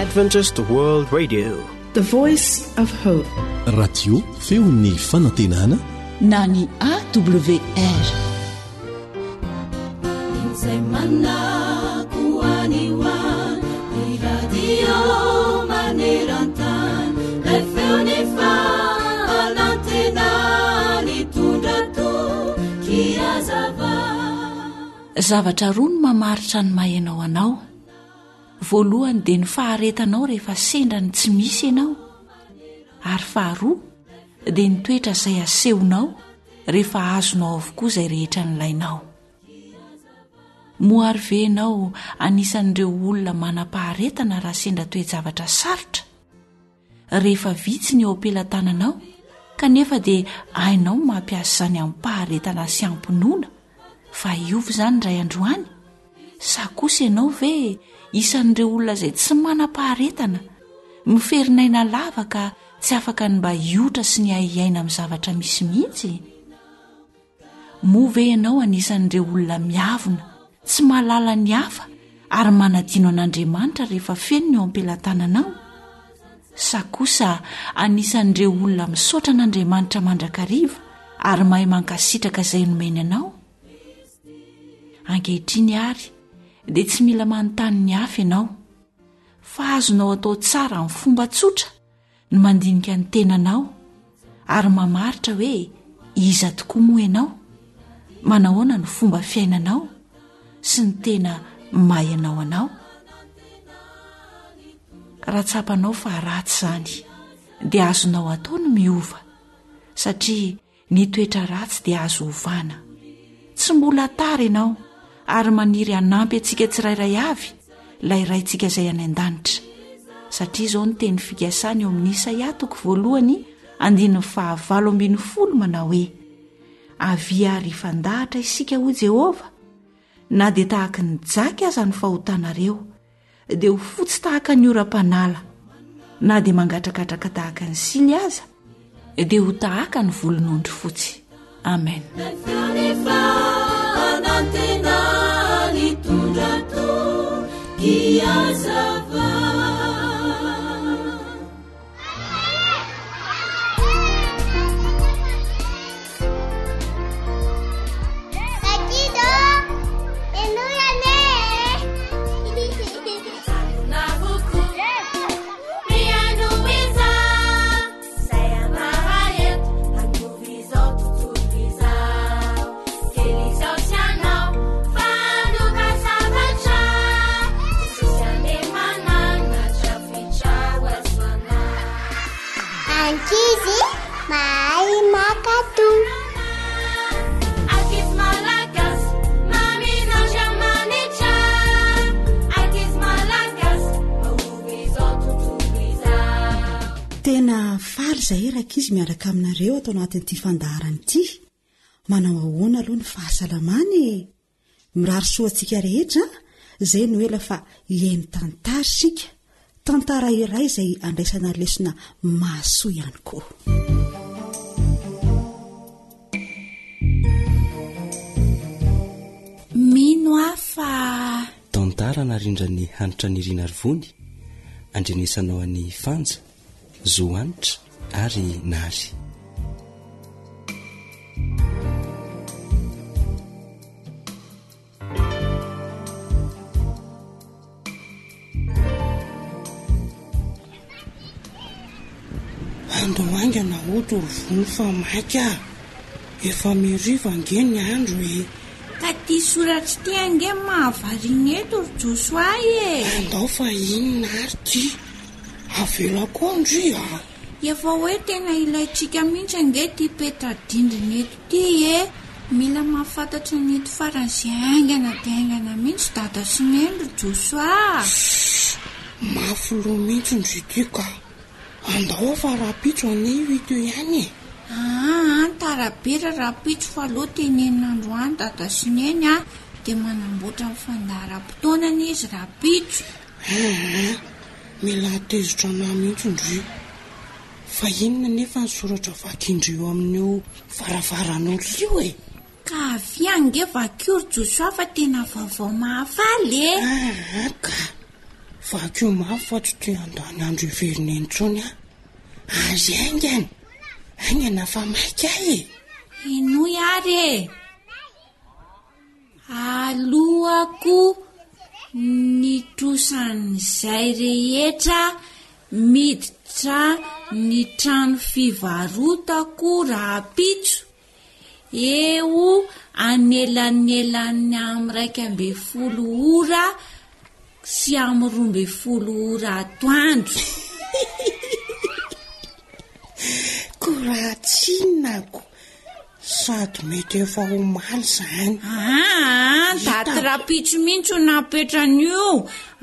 Adventist World Radio. The Voice of Hope. Radio feon'ny fanantenana na ny AWR. Izay manako any ho any, ny radio maneran-tany, ilay feon'ny fanantenana nitondra toky hazava. Zavatra roa no mamaritra ny maha ianao anao. Voalohany dia ny faharetanao rehefa sendra ny tsy misy ianao, ary faharoa dia ny toetra izay asehonao rehefa azonao avokoa izay rehetra nilainao. Moa ary ve ianao anisan'ireo olona manam-paharetana raha sendra toe-javatra sarotra? Rehefa vitsy ny eo am-pelatananao kanefa dia hainao ny mampiasa izany amim-paharetana sy am-pinoana fa hiova izany indray andro any? Sa kosa ianao ve isan'ireo olona izay tsy manam-paharetana, miferinaina lava ka tsy afaka ny mba hiotra sy ny haihaina amin'ny zavatra misy mihitsy? Moa ve ianao anisan'ireo olona miavona, tsy mahalala ny hafa ary manadino an'Andriamanitra rehefa feno ny eo am-pelatananao? Sa kosa anisan'ireo olona misaotra an'Andriamanitra mandrakariva ary mahay mankasitraka izay nomeny anao? Ankehitriny àry dia tsy mila manontany ny hafa ianao, fa azonao atao tsara amin'ny fomba tsotra ny mandinika ny tenanao ary mamaritra hoe iza tokoa moa ianao, manahoana ny fomba fiainanao sy ny tena maha ianao anao. Raha tsapanao fa ratsy izany dia azonao atao ny miova satria Ny toetra ratsy dia azo ovana. Tsy mbola tara ianao ary maniry hanampy antsika tsirairay avy ilay Raintsika izay any an-danitra. Satria izao ny teny fikasany eo amin'ny Isaia toko voalohany andininy fahavalo ambinifolo manao hoe, Avia ary hifandahatra isika hoy Jehovah, na dia tahaky ny jaky aza ny fahotanareo, dia ho fotsy tahaka ny oram-panala, na dia mangatrakatraka tahaka ny sily aza, dia ho tahaka ny volon'ondry fotsy. Amen. Ankizy mahay mankatò. Ankizy malagasy, mamin'Andriamanitra. Ankizy malagasy, mahomby izao tontolo izao. Tena faly izahay rankizy miaraka aminareo ato anatin'ity fandaharana ity. Manao ahoana aloha ny fahasalamana e? Mirary soa antsika rehetra an! Izay no ela fa hihaino tantara isika, tantara iray izay andraisana lesona mahasoa ihany koa. Mino aho fa. Tantara narindran'i Hanitra Nirina Rivony, andrenesanao an'i Fanja, Zo Hanitra ary Nary. Andao haingana hody ry vony fa maika a! Efa mihariva ange ny andro e! Ka ty soratry ty ange mahavariana eto ry Josoa e! Andao fa inona ary ty? Avelako ao ndry a! Efa hoe tena ilaintsika mihitsy ange ity peta-drindrina eto ity e! Mila mahafantatra ny eto faran'izay haingana dia haingana mihitsy Dada sy Neny ry Josoa a! Ssss! Mafy loha mihitsy ndry ity ka! Andao aho fa rahampitso anie io hita eo ihany e! Aa, tara be raha rahampitso fa aleo tenenina androany Dada sy Neny a! Dia manamboatra ny fandaharam-potoanana izy rahampitso. Aa! Mila hatezitra anah mihitsy ndry. Fa inona anefa ny soratra vakin-dry eo amin'io varavaran'olona io e? Ka avia ange vakio ry Josoa fa tena vaovao mahafaly e! Aa ka! Vakio mafy fa tsy te handany andro hiverina intsony aho. Ary haingana! Haingana fa maika aho e! Henoy ary e! Aloako ny trosan'izay rehetra miditra ny trano fivarotako rahampitso, eo anelanelan'ny amin'ny 11 ora sy amin'ny 12 ora atoandro. Ko raha tsy inona ko Sady mety efa omaly izany. Aa, daty rahampitso mihitsy no napetrany io.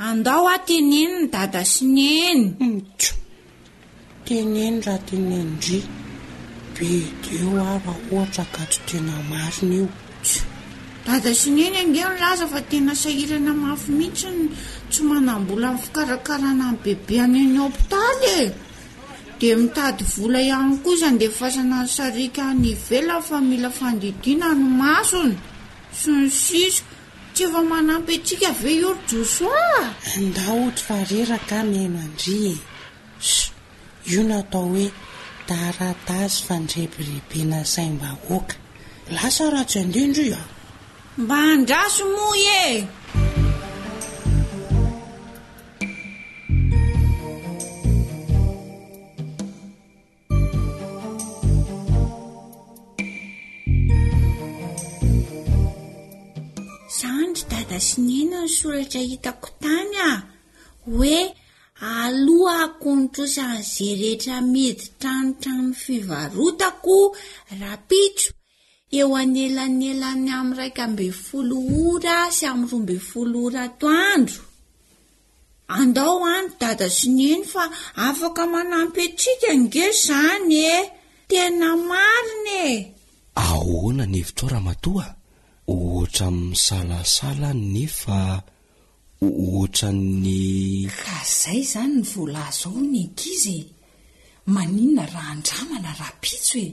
Andao aho teneno ny dada sy neny. Mtro. Teneno raha tenenin-dry. Be dia eo aho raha ohatra ka tsy tena marina io. Tjo. Dada sy neny ange nilaza fa tena sahirana mafy mihitsy ny tsy manam-bola amin'ny fikarakarana an'i bebe any amin'ny hopitaly e. Dia mitady vola ihany koa izy handefasana ny sariaka any ivelany fa mila fandidiana ny masony sy ny sisa Tsy efa manampy antsika ve io ry Josoa? Andao hody fa reraka aho mihaino an-dry e! Sh! Io no atao hoe taratasy fandrebirebena saim-bahoaka. Lasa raha tsy handeha ndry a! Mba andraso moa e! Zany ry dada sy neny ny soratra hitako tany a! Hoe aloako ny trosan'izay rehetra miditra ny trano fivarotako rapitso eo anelanelan'ny amin'ny 11 ora sy amin'ny 12 ora atoandro. Andao any dada sy neny fa afaka manampy antsika ange izany e! Tena marina e! Ahoana ny hevitrao ramatoa? Ohatran'ny misalasala nefa ohatran'ny. Ka zay zany ny voalaza ao ny ankizy e! Maninona raha andramana rahampitso e!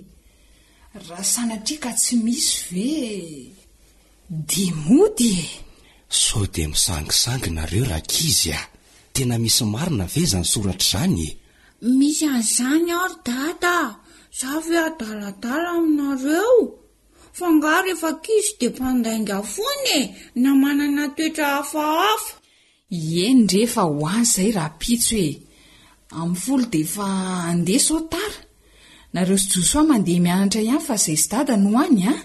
Raha sanatria ka tsy misy ve dia mody e! Sao dia misangisangy nareo rankizy a! Tena misy marina ve izany soratra izany e? Misy an'izany aho ry dada a! Za ve adaladala aminareo? Fa angaha rehefa ankizy dia mpandainga foana e! Na manana toetra hafahafa. Eny re fa ho azy izay rahampitso e! Amin'ny folo dia efa handeha sao tara. Nareo sy Josoa mandeha mianatra ihany fa zay sy dada no any an!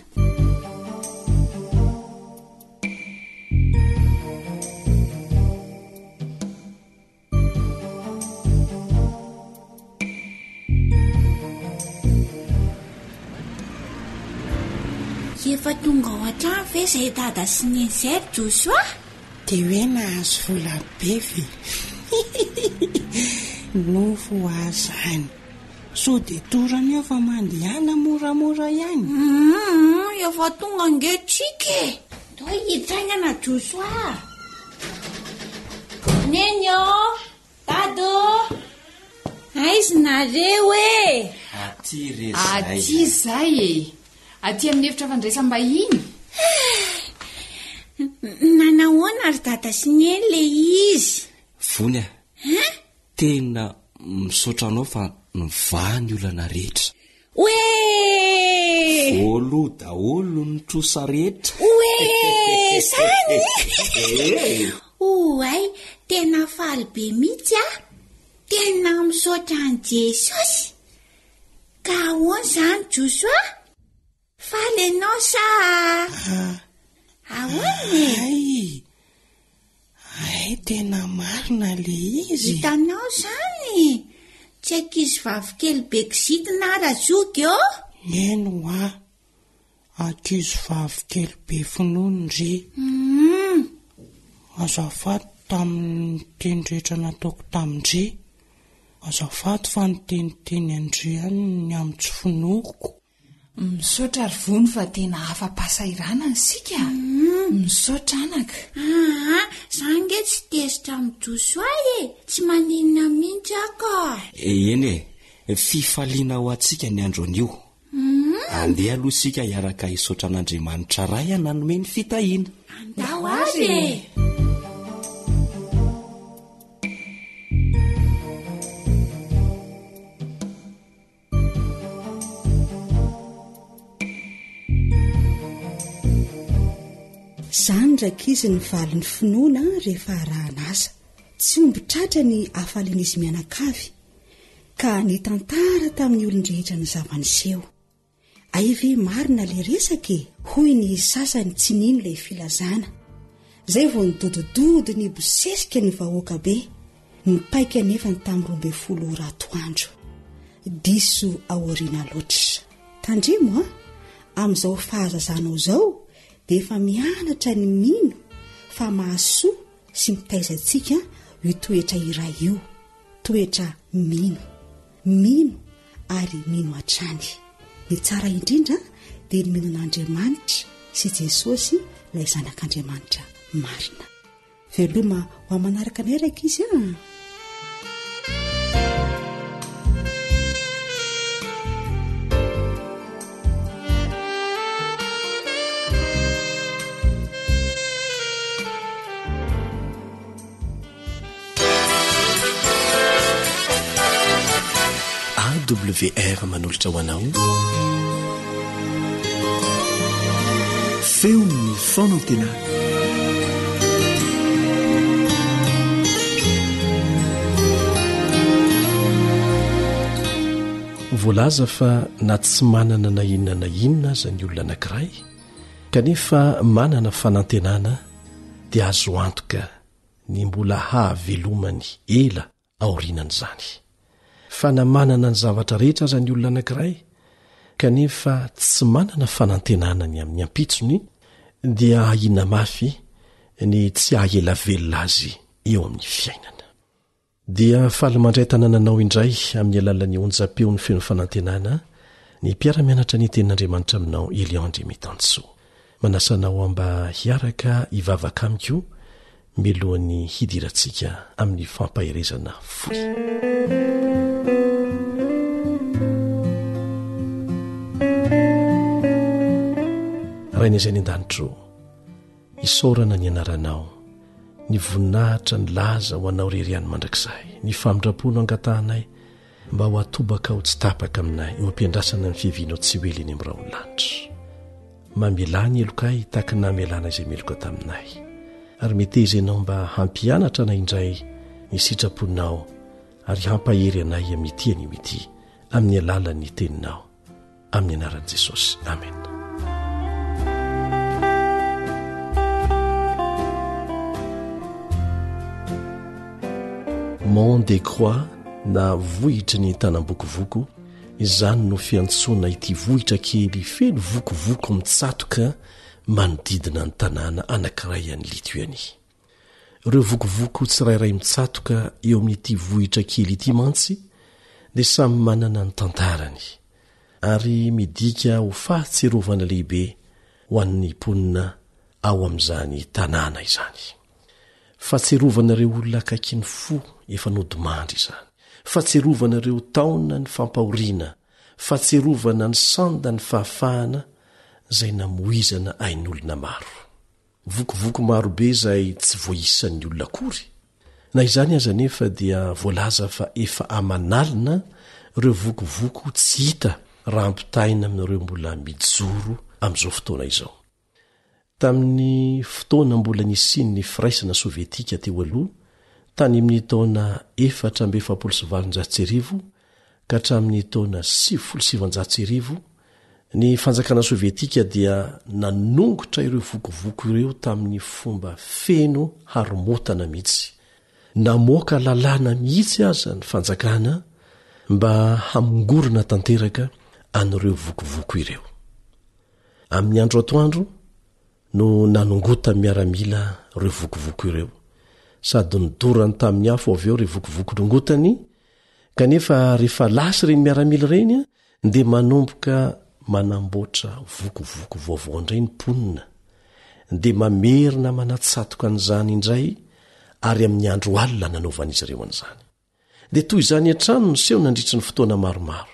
Efa tonga ao an-trano ve izay dada sy neny izay ry Josoa? Dia hoe nahazo vola be ve? Nofy ho ahy izany. Sao dia torana eo fa mandehana moramora ihany. Hum, efa tonga ange tsika e. Ndao hiditra haingana Josoa. Neny ô, Dada ô, aiza nareo e? Aty re zay. Aty zay e. Aty amin'ny efitra fandraisam-bahiny. Nanahoana ry dada sy neny le izy? Vony a. Hein? Tena misaotra anao fa nivaha ny olana rehetra. Oee! Voaloa daholo ny trosa rehetra. Oee! Zany! Oay, tena faly be mihitsy aho. Tena misaotra an'i Jesosy. Ka ahoana izany Josoa? Faly ianao sa ahoana e? Hay! Hay tena marina le izy. Hitanao izany? Tsy ankizy vavy kely be kizitina aho Razoky ô! Eny hoa, ankizy vavy kely be finoana ndry. Hum. Azafady tamin'ny teny rehetra nataoko tamin-dry. Azafady fa niteniteny an-dry ihany ny amin'ny tsy finoako. Misaotra ry Vony fa tena afa-pahasahiranana isika a! Misaotra anaka. Aa, za ange tsy tezitra amin'i Josoa e! Tsy maninona mihitsy aho ka! Eny e, fifaliana ho antsika ny andro anio. Andeha aloha isika hiaraka hisaotra an'Andriamanitra Ray nanome ny fitahiana. Andao ary e! Izany rankizy ny valin'ny finoana rehefa arahana asa. Tsy omby tratra ny hafalian'izy mianakavy ka nitantara tamin'ny olon-drehetra ny zava-niseho. Hay ve marina le resaka e? Hoy ny sasany tsy nino ilay filazana. Izay vao nidodododo nibosesika ny vahoaka be. Nipaika anefa ny tamin'ny 12 ora atoandro. Diso aoriana loatra. Tandremo a! Amin'izao fahazazanao izao dia efa mianatra ny mino fa mahasoa sy mitaiza antsika io toetra iray io. Toetra mino. Mino ary mino hatrany. Ny tsara indrindra dia ny mino an'Andriamanitra sy Jesosy ilay Zanak'Andriamanitra marina. Veloma ho amin'ny manaraka anay rankizy a! AWR manolotra ho anao Feon'ny fanantenana. Voalaza fa na tsy manana na inona na inona aza ny olona anankiray kanefa manana fanantenana dia azo antoka ny mbola hahavelomany ela aorianan'izany. Fa na manana ny zavatra rehetra aza ny olona anankiray, kanefa tsy manana fanantenana ny amin'ny ampitsony, dia ahiana mafy ny tsy haha-ela velona azy eo amin'ny fiainana. Dia faly mandray tanana anao indray amin'ny alalan'ny onjam-peon'ny Feno Fanantenana ny mpiara-mianatra ny Tenin'Andriamanitra aminao Elion Andriamitansoa. Manasa anao mba hiaraka hivavaka amiko mialohan'ny hidirantsika amin'ny fampaherezana fohy. Rainay izay any an-danitra ô, Isaorana ny anaranao, ny voninahitra, ny laza ho anao irery ihany mandrakizay. Ny famindram-po no angatahanay mba ho atobakao tsy tapaka aminay eo am-piandrasana ny fiavianao tsy ho ela eny amin'ny rahon'ny lanitra. Mamelà ny helokay tahaka ny namelana izay meloka taminay. Ary meteza ianao mba hampianatra anay indray ny sitraponao ary hampahery anay amin'ity anio ity amin'ny alalan'ny teninao. Amin'ny anaran'i Jesosy. Amena. Mont des Croix na vohitry ny tanam-bokovoko, izany no fiantsoana ity vohitra kely feno vokovoko mitsatoka manodidina ny tanàna anankiray any Lituanie. Ireo vokovoko tsirairay mitsatoka eo amin'ity vohitra kely ity mantsy dia samy manana ny tantarany, ary midika ho fahatsiarovana lehibe ho an'ny mponina ao amin'izany tanàna izany. Fahatsiarovana ireo olona akaiky ny fo efa nodimandry izany, fahatsiarovana ireo taona ny fampahoriana, fahatsiarovana ny sandan'ny fahafahana izay namoizana ain'olona maro. Vokovoko marobe izay tsy voaisan'ny olona akory. Na izany aza anefa dia voalaza fa efa aman'alina ireo vokovoko tsy hita raha ampitahaina amin'ireo mbola mijoro amin'izao fotoana izao. Tamin'ny fotoana mbola nisian'ny firaisana sovietika teo aloha, tany amin'ny taona 1844 ka hatramin'ny taona 1990, ny fanjakana sovietika dia nanongotra ireo vokovoko ireo tamin'ny fomba feno haromotana mihitsy. Namoaka lalàna mihitsy aza ny fanjakana mba hamongorana tanteraka an'ireo vokovoko ireo. Amin'ny andro atoandro no nanongotan'ny miaramila ireo vokovoko ireo, sady nodorany tamin'ny afo avy eo ireo vokovoko nongotany, kanefa rehefa lasa ireny miaramila ireny dia manomboka manamboatra vokovoko vaovao indray ny mponina, dia mamerina manatsatoka an'izany indray ary amin'ny andro alina nanaovan'izy ireo an'izany. Dia toy izany hatrany no seho nandritry ny fotoana maromaro.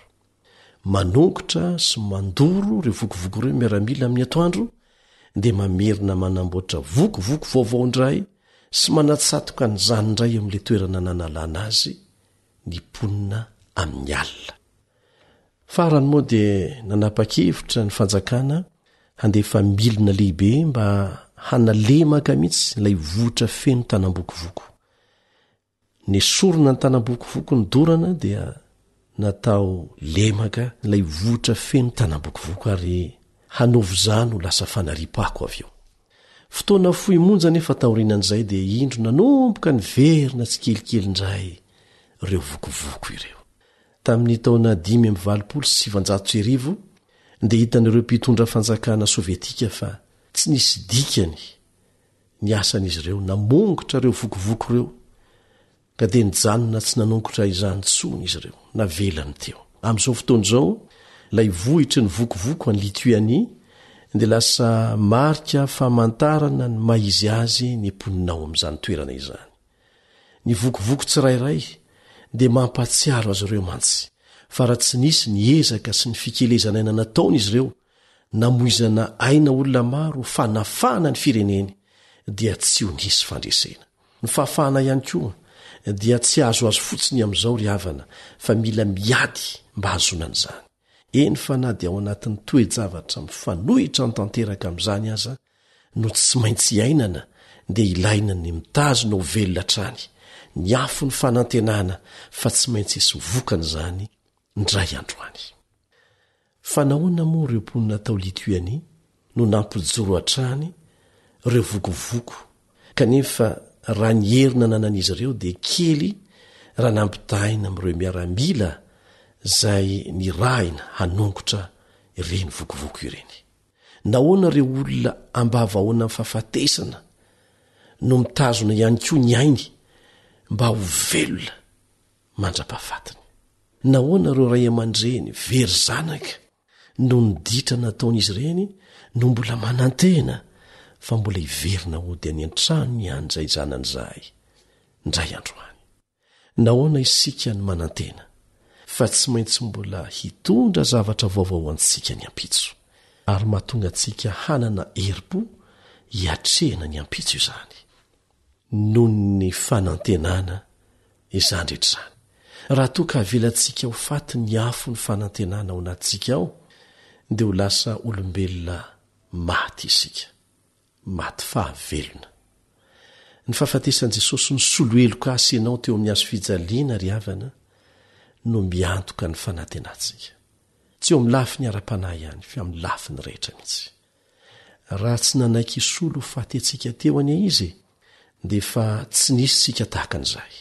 Manongotra sy mandoro ireo vokovoko ireo ny miaramila amin'ny atoandro, dia mamerina manamboatra vokovoko vaovao indray sy manatsatoka an'izany indray eo amin'ilay toerana nanalana azy ny mponina amin'ny alina. Farany moa dia nanapa-kevitra ny fanjakana handefa milina lehibe mba hanalemaka mihitsy ilay vohitra feno tanam-bokovoko. Nesorina ny tanam-bokovoko nodorana dia natao lemaka ilay vohitra feno tanam-bokovoko ary hanaovy izany ho lasa fanariam-pako avy eo. Fotoana fohy monja anefa taorianan'izay dia indro nanomboka niverina tsikelikely indray ireo vokovoko ireo. Tamin'ny taona 1985 dia hitan'ireo mpitondra fanjakana sovietika fa tsy nisy dikany ny asan'izy ireo namongotra ireo vokovoko ireo Ka dia nijanona tsy nanongotra izany intsony izy ireo, navelany teo. Amin'izao fotoana izao, ilay vohitry ny vokovoko any Lituanie dia lasa marika famantarana ny maha izy azy ny mponina ao amin'izany toerana izany. Ny vokovoko tsirairay dia mampahatsiaro azy ireo mantsy fa raha tsy nisy ny ezaka sy ny fikelezan'aina nataon'izy ireo namoizana aina olona maro ho fanafahana ny fireneny dia tsy ho nisy fandresena. Ny fahafahana ihany koa dia tsy azoazo fotsiny amin'izao ry havana fa mila miady mba hahazoana an'izany. Eny fa na dia ao anatin'ny toe-javatra mifanohitra ny tanteraka amin'izany aza no tsy maintsy iainana dia ilaina ny mitazona ho velona hatrany ny afon'ny fanantenana fa tsy maintsy hisy vokany izany indray andro any. Fa nahoana moa ireo mponina tao Lituanie no nampijoro hatrany ireo vokovoko, kanefa raha ny hery nananan'izy ireo dia kely raha nampitahaina amin'ireo miaramila izay nirahina hanongotra ireny vokovoko ireny? Nahoana ireo olona ambavahoanan'ny fahafatesana no mitazona ihany koa ny ainy mba ho velona mandra-pahafatiny. Nahoana ireo ray aman-dreny very zanaka noho ny ditra nataon'izy ireny no mbola manantena fa mbola hiverina hody any an-tranony ihany izay zanany izahay indray andro any? Nahoana isika no manantena fa tsy maintsy mbola hitondra zavatra vaovao ho antsika ny ampitso, ary mahatonga antsika hanana herim-po hiatrehana ny ampitso izany? Noho ny fanantenana izany rehetra izany. Raha toa ka avelantsika ho faty ny afon'ny fanantenana ao anatintsika ao, dia ho lasa olombelona maty isika. Maty fahavelona. Ny fahafatesan'i Jesosy nisolo heloka ahy sy ianao teo amin'ny hazo fijaliana, ry havana, no miantoka ny fanantenantsika. Tsy eo amin'ny lafiny ara-panahy ihany, fa amin'ny lafiny rehetra mihitsy. Raha tsy nanaiky hisolo ho faty antsika teo anie Izy, dia efa tsy nisy isika tahaka an'izay,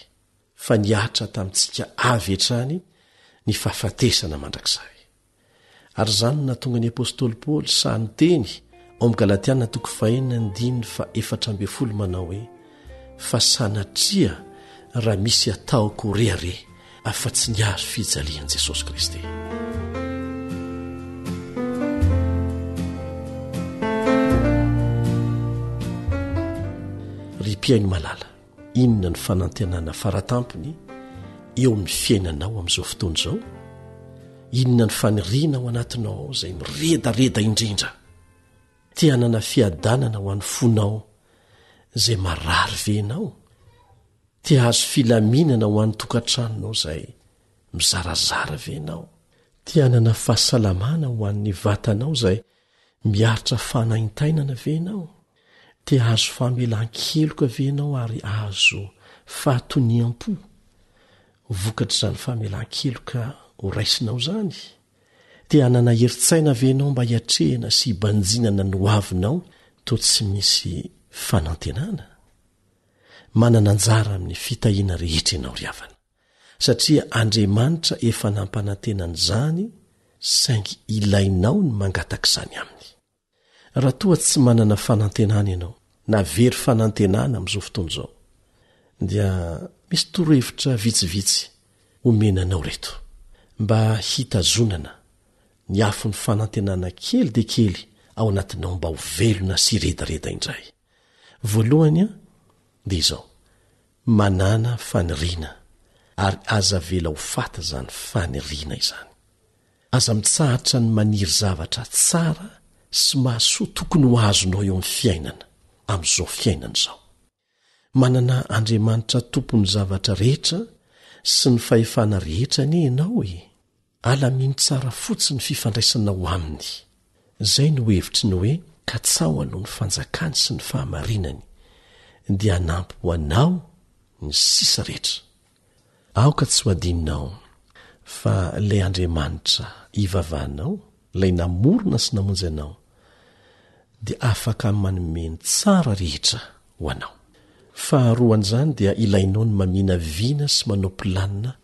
fa nihatra tamintsika avy hatrany ny fahafatesana mandrakizay. Ary izany no nahatonga ny apostoly Paoly sahy niteny ao amin'ny Galatiana toko fahenina andininy faha-14 manao hoe, Fa sanatria raha misy ataoko ho rehareha afa-tsy ny hazo fijalian'i Jesosy Kristy. Ry mpihaino malala, inona ny fanantenana faratampony eo amin'ny fiainanao amin'izao fotoana izao? Inona ny faniriana ao anatinao ao izay miredareda indrindra? Te hanana fiadanana ho an'ny fonao izay marary ve ianao? Te hahazo filaminana ho an'ny tokantranonao izay mizarazara ve ianao? Te hanana fahasalamana ho an'ny vatanao izay miaritra fanaintainana ve ianao? Te hahazo famelan-keloka ve ianao ary hahazo fahatoniam-po vokatr'izany famelan-keloka horaisinao izany? Te hanana herin-tsaina ve ianao mba hiatrehana sy hibanjinana ny hoavinao toa tsy misy fanantenana? Manana anjara amin'ny fitahiana rehetra ianao ry havana, satria Andriamanitra efa nampanantena an'izany saingy ilainao ny mangataka izany aminy. Raha toa tsy manana fanantenana ianao, na very fanantenana amin'izao fotoana izao, dia misy torohevitra vitsivitsy omena anao ireto, mba hitazonana ny afon'ny fanantenana kely dia kely ao anatinao mba ho velona sy hiredareda indray. Voalohany dia izao, manàna faniriana, ary aza avela ho faty izany faniriana izany. Aza mitsahatra ny maniry zavatra tsara sy mahasoa tokony ho azonao eo amin'ny fiainana, amin'izao fiainana izao. Manana Andriamanitra Tompon'ny zavatra rehetra sy ny fahefana rehetra anie ianao e! Alamino tsara fotsiny ny fifandraisanao Aminy. Izay no hevitry ny hoe. Katsaho aloha ny fanjakany sy ny fahamarinany, dia hanampy ho anao ny sisa rehetra. Aoka tsy ho adinonao fa ilay Andriamanitra ivavahanao, ilay namorona sy namonjy anao, dia afaka manome ny tsara rehetra ho anao. Faharoan'izany dia ilainao ny maminavina sy manao planina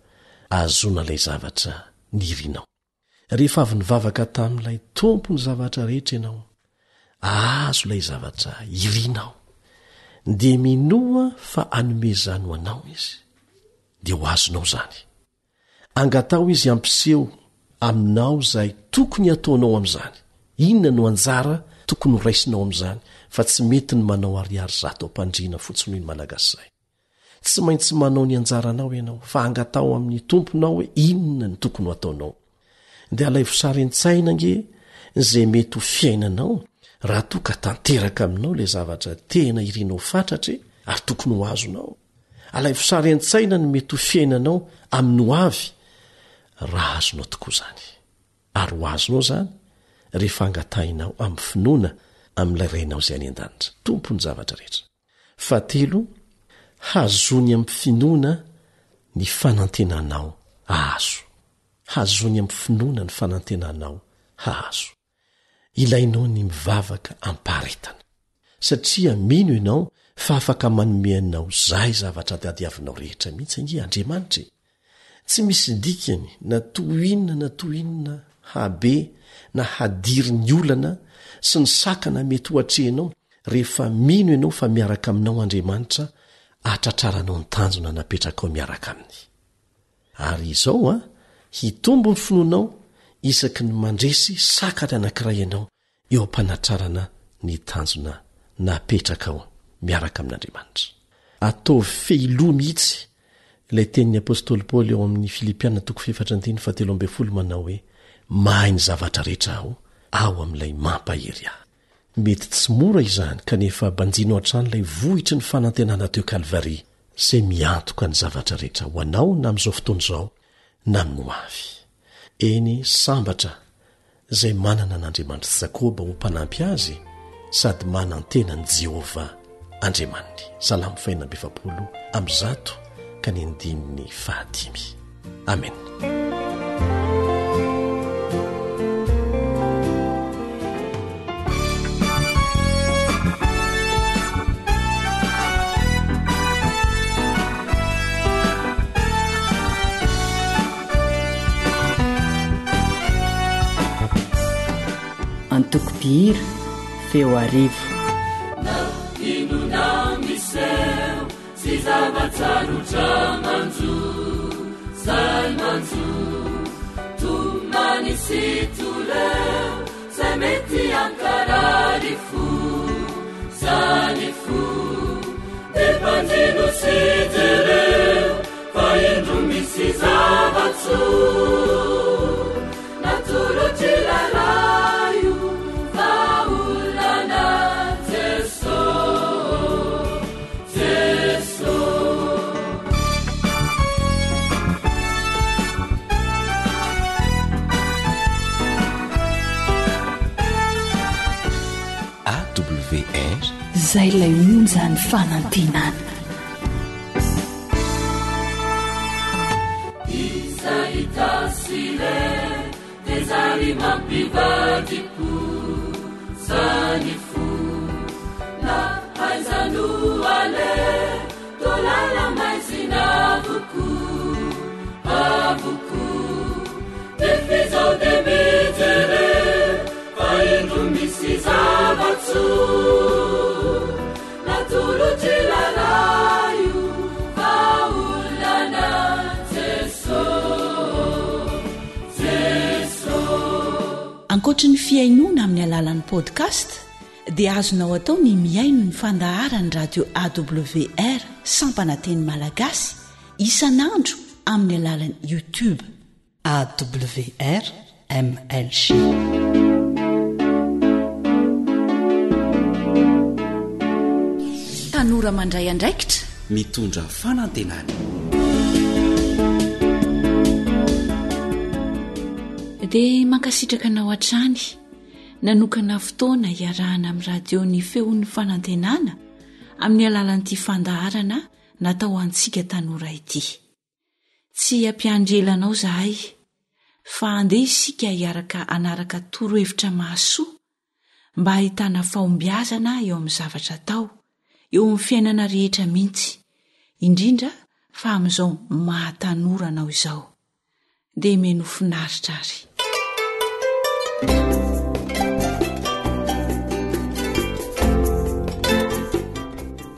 ahazoana ilay zavatra nirinao. Rehefa avy nivavaka tamin'ilay Tompon'ny zavatra rehetra ianao, ahazo ilay zavatra irinao, dia minoa fa hanome izany ho anao Izy, dia ho azonao izany. Angataho Izy hampiseho aminao izay tokony hataonao amin'izany. Inona no anjara tokony horaisinao amin'izany, fa tsy mety ny manao ariary zato am-pandriana fotsiny hoy ny Malagasy izay. Tsy maintsy manao ny anjaranao ianao, fa angataho amin'ny Tomponao hoe inona no tokony ho ataonao. Dia alaivo sary an-tsaina ange izay mety ho fiainanao raha toa ka tanteraka aminao ilay zavatra tena irinao fatratra e, ary tokony ho azonao. Alaivo sary an-tsaina ny mety ho fiainanao amin'ny ho avy raha azonao tokoa izany. Ary ho azonao izany rehefa angatahinao amin'ny finoana amin'ilay Rainao izay any an-danitra, Tompon'ny zavatra rehetra. Fahatelo, hazony amin'ny finoana ny fanantenanao hahazo. Hazony amin'ny finoana ny fanantenanao hahazo. Ilainao ny mivavaka am-paharetana, satria mino ianao fa afaka manome anao izay zavatra tadiavinao rehetra mihitsy ange Andriamanitra e! Tsy misy dikany na toy inona na toy inona habe na hadiry ny olana sy ny sakana mety ho atrehinao rehefa mino ianao fa miaraka aminao Andriamanitra hatratraranao ny tanjona napetrakao miaraka Aminy. Ary izao an, hitombo ny finoanao isaky ny mandresy sakana anankiray ianao eo am-panatrarana ny tanjona napetrakao miaraka amin'Andriamanitra. Ataovy fehiloha mihitsy ilay tenin'ny apostoly Paoly ao amin'ny Filipiana toko fahefatra andininy fahatelo ambin'ny folo manao hoe, Mahay ny zavatra rehetra aho ao amin'ilay mampahery ahy. Mety tsy mora izany kanefa banjino hatrany ilay vohitry ny fanantenana teo Kalvary izay miantoka ny zavatra rehetra ho anao na amin'izao fotoana izao na amin'ny ho avy. Eny, sambatra izay manana an'Andriamanitr'i Jakoba ho mpanampy azy sady manantena an'i Jehovah Andriamaniny. Salamo 146 ka ny andininy fahadimy. Amena. Antoko mpihira, Feo Arivo. Na inona miseho sy zava-tsarotra manjo, zay manjo, tomany sy toleo, zay mety hankarary fo, zany fo, de banjino sy jereo, fa indro misy zava-tsoa natolotr'ilay Ray io vahaolana Jeso, Jeso. AWR. Zay ilay onjan'ny fanantenana. Ankoatry ny fihainoana amin'ny alalan'ny podcast dia azonao atao ny mihaino ny fandaharan'ny radio AWR sampana teny malagasy isan'andro amin'ny alalan'ny YouTube. AWR MLG. Tanora mandray andraikitra. Mitondra fanantenana. Dia mankasitraka anao hatrany. Nanokana fotoana hiarahana amin'ny radio ny Feon'ny Fanantenana amin'ny alalan'ity fandaharana natao ho antsika tanora ity. Tsy hampiandry ela anao izahay fa andeha isika hiaraka hanaraka torohevitra mahasoa mba hahitana fahombiazana eo amin'ny zavatra atao, eo amin'ny fiainana rehetra mihitsy, indrindra fa amin'izao maha tanora anao izao. Dia mino finaritra ary.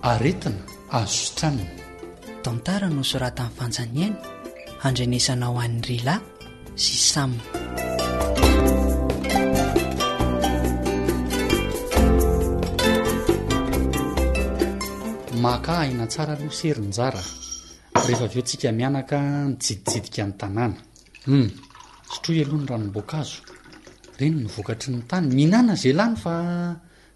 Aretina azo sitranina. Tantara nosoratan'i Fanjaniaina, handrenesanao an'i Rila sy Sam. Maka aina tsara aloha se ry Njara rehefa avy eo tsika mianaka mitsiditsidika ny tanàna. Hum, sotroy aloha ny ranom-boankazo. Reny ny vokatry ny tany. Mihinàna ze lany fa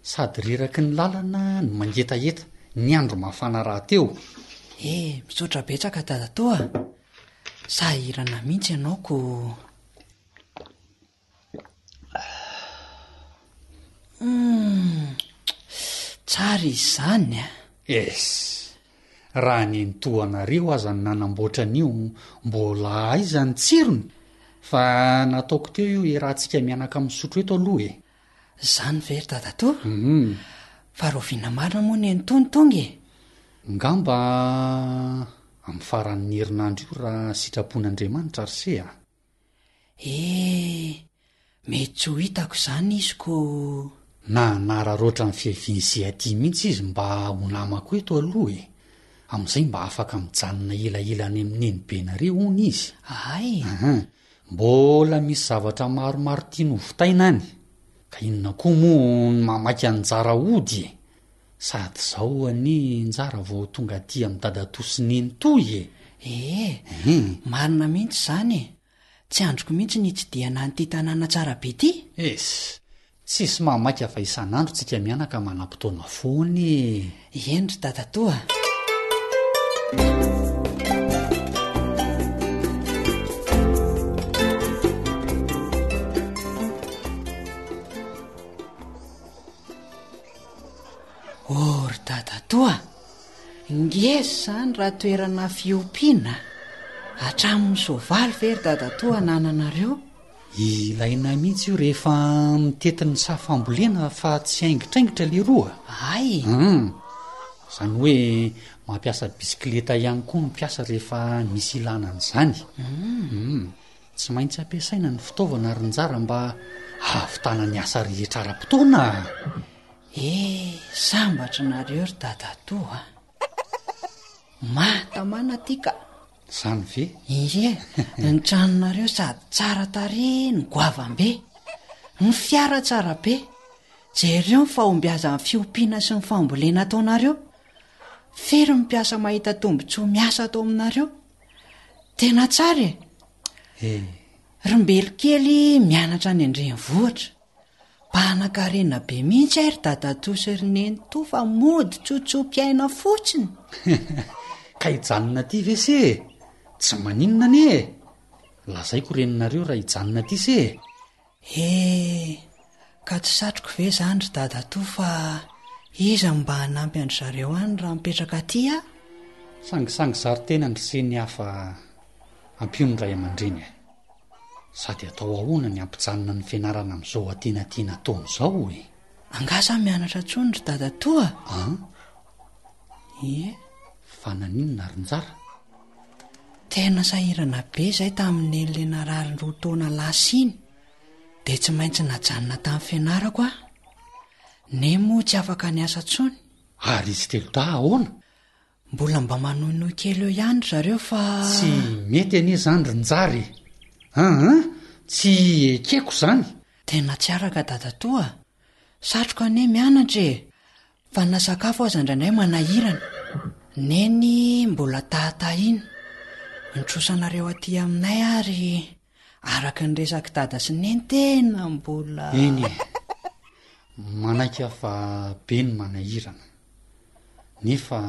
sady reraky ny lalana no mangetaheta. Ny andro mafana rahateo. Eh, misaotra betsaka dadatoa a! Sahirana mihitsy ianao ko. Humm, tsara izy izany a! Es! Raha nenitoa anareo aza no nanamboatra an'io mbola aiza ny tsirony? Fa nataoko teo io iarahantsika mianaka misotro eto aloha e! Zany ve ry dadatoa? Fa rahoviana marina moa nenitoa no tonga e? Ngamba amin'ny faran'ny herinandro io raha sitrapon'Andriamanitra ry se a! Eh! Mety tsy ho hitako izany izy ko! Nanararaotra ny fiavian'i se aty mihitsy izy mba ho namako eto aloha e! Amin'izay mba afaka mijanona elaela any amin'ny nenibenareo hono izy. Hay! Ahan! Mbola misy zavatra maromaro tiany ho vitaina any. Ka inona koa moa ny mamaika an'i Njara hody e! Sady zao anie Njara vao tonga aty amin'i dadatoa sy nenitoa e! Ee, marina mihitsy izany e! Tsy andriko mihitsy ny hitsidihana an'ity tanàna tsara be ity. Es, tsisy mahamaika fa isan'andro tsika mianaka manam-potoana foana e! Eny ry dadatoa a! Oh ry dadatoa a! Ngeza izany raha toerana fiompiana a! Hatramin'ny soavaly ve ry dadatoa anananareo? Ilaina mihitsy io rehefa mitety ny saha fambolena fa tsy haingitraingitra leroa a! Hay! Hum! Izany hoe mampiasa bisikileta ihany koa ny mpiasa rehefa misy ilana an'izany. Hum! Tsy maintsy ampiasaina ny fitaovana ry Njara mba hahavitana ny asa rehetra ara-potoana a! Eh, sambatra nareo ry dadatoa a! Mahatamana aty ka! Zany ve? Ie, ny tranonareo sady tsara tarehy no goavam-be. Ny fiara tsara be. Jereo ny fahombiazan'ny fiompiana sy ny fambolena ataonareo. Firy ny mpiasa mahita tombontsoa miasa ato aminareo? Tena tsara e! Eh. Ry Mbelo kely mianatra any an-drenivohitra. Mpanan-karena be mihitsy ahy ry dadatoa sy ry nenitoa fa mody tsotso-piaina fotsiny. Ka hijanona aty ve se e? Tsy maninona anie e! Lazaiko reninareo raha hijanona aty se e! He, ka tsy satriko ve izany ry dadatoa fa iza no mba hanampy an-dry zareo any raha mipetraka aty aho? Sangisangy zary tena ndry se ny hafa ampio ny ray aman-dreny e! Sady atao ahoana ny hampijanona ny fianarana amin'izao atinatiana ataony izao e? Angaha za mianatra intsony ry dadatoa? An? Ie. Fa naninona ry Njara? Tena sahirana be izay tamin'ny neny le narary roa taona lasa iny dia tsy maintsy najanona tamin'ny fianarako aho. Neny moa tsy afaka niasa intsony. Ary izy telodahy ahoana? Mbola mba manohinohy kely eo ihany ry zareo fa. Tsy mety anie izany ry Njara e! An! Tsy ekeko izany! Tena tsy araka dadatoa a! Satriko anie mianatra e! Fa na sakafo aza indraindray manahirana. Neny mbola tahatahina. Ny trosanareo aty aminay ary araka ny resak'i dada sy neny tena mbola. Eny e! Manaiky aho fa be ny manahirana. Nefa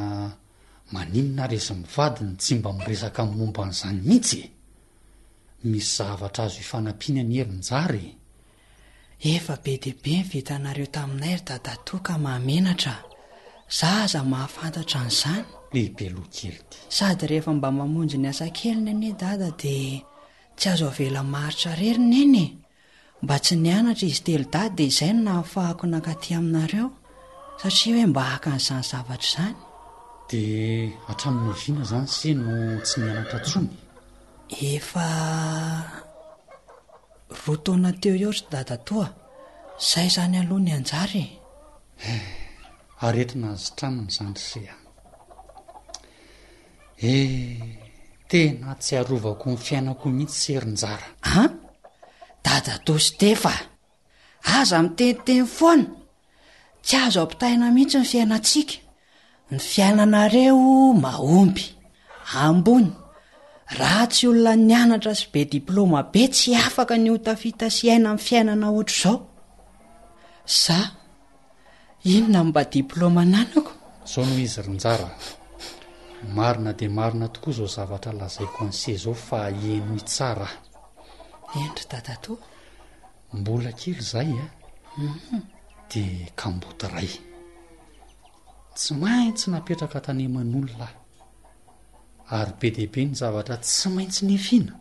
maninona ary izy mivady no tsy mba miresaka momba an'izany mihitsy e? Misy zavatra azo ifanampiana anie ry Njara e! Efa be dia be ny vitanareo taminay ry dadatoa ka mahamenatra a! Za aza mahafantatra an'izany. Lehibe loha kely ity. Sady rehefa mba mamonjy ny asa keliny anie dada dia tsy azo avela maharitra irery neny e! Mba tsy nianatra izy telodahy dia izay no nahafahako nankaty aminareo satria hoe mba haka an'izany zavatra izany. Dia hatramin'ny oviana izany se no tsy nianatra intsony? Efa roa taona teo eo ry dadatoa, zay izany aloha ny anjara e! Eh, aretina azo tranony izany ry se a! Eh, tena tsy arovako ny fiainako mihitsy se ry Njara. An! Dadatoa Stefa a! Aza miteniteny foana! Tsy azo ampitaina mihitsy ny fiainantsika. Ny fiainanareo mahomby, ambony. Raha tsy olona nianatra sy be diplaoma be tsy afaka ny ho tafita sy hiaina amin'ny fiainana ohatr'izao. Za, inona no mba diplaoma ananako? Zao no izy ry Njara a! Marina dia marina tokoa izao zavatra lazaiko an'se izao fa henoy tsara a! Eny ry dadatoa. Mbola kely izahay a, dia kamboty ray. Tsy maintsy napetraka tany aman'olona aho. Ary be dia be ny zavatra tsy maintsy nefiana.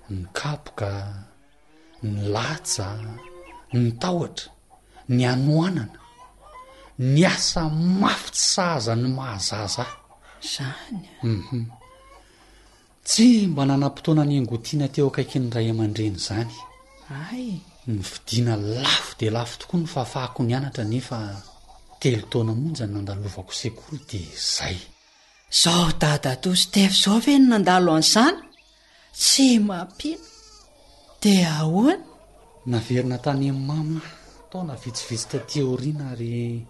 Ny kapoka, ny latsa, ny tahotra, ny hanoanana, ny asa mafy tsy sahaza ny maha-zaza ahy. Izany a? Hum. Tsy mba nanam-potoana niangotiana teo akaikin'ny ray aman-dreny izany. Hay! Novidiana lafo dia lafo tokoa ny fahafahako nianatra nefa telo taona monja no nandalovako sekoly dia izay. Zao dadatoa Steph zao ve no nandalo an'izany? Tsy mampino. Dia ahoana? Naverina tany amin'i mama aho taona vitsivitsy taty aoriana ary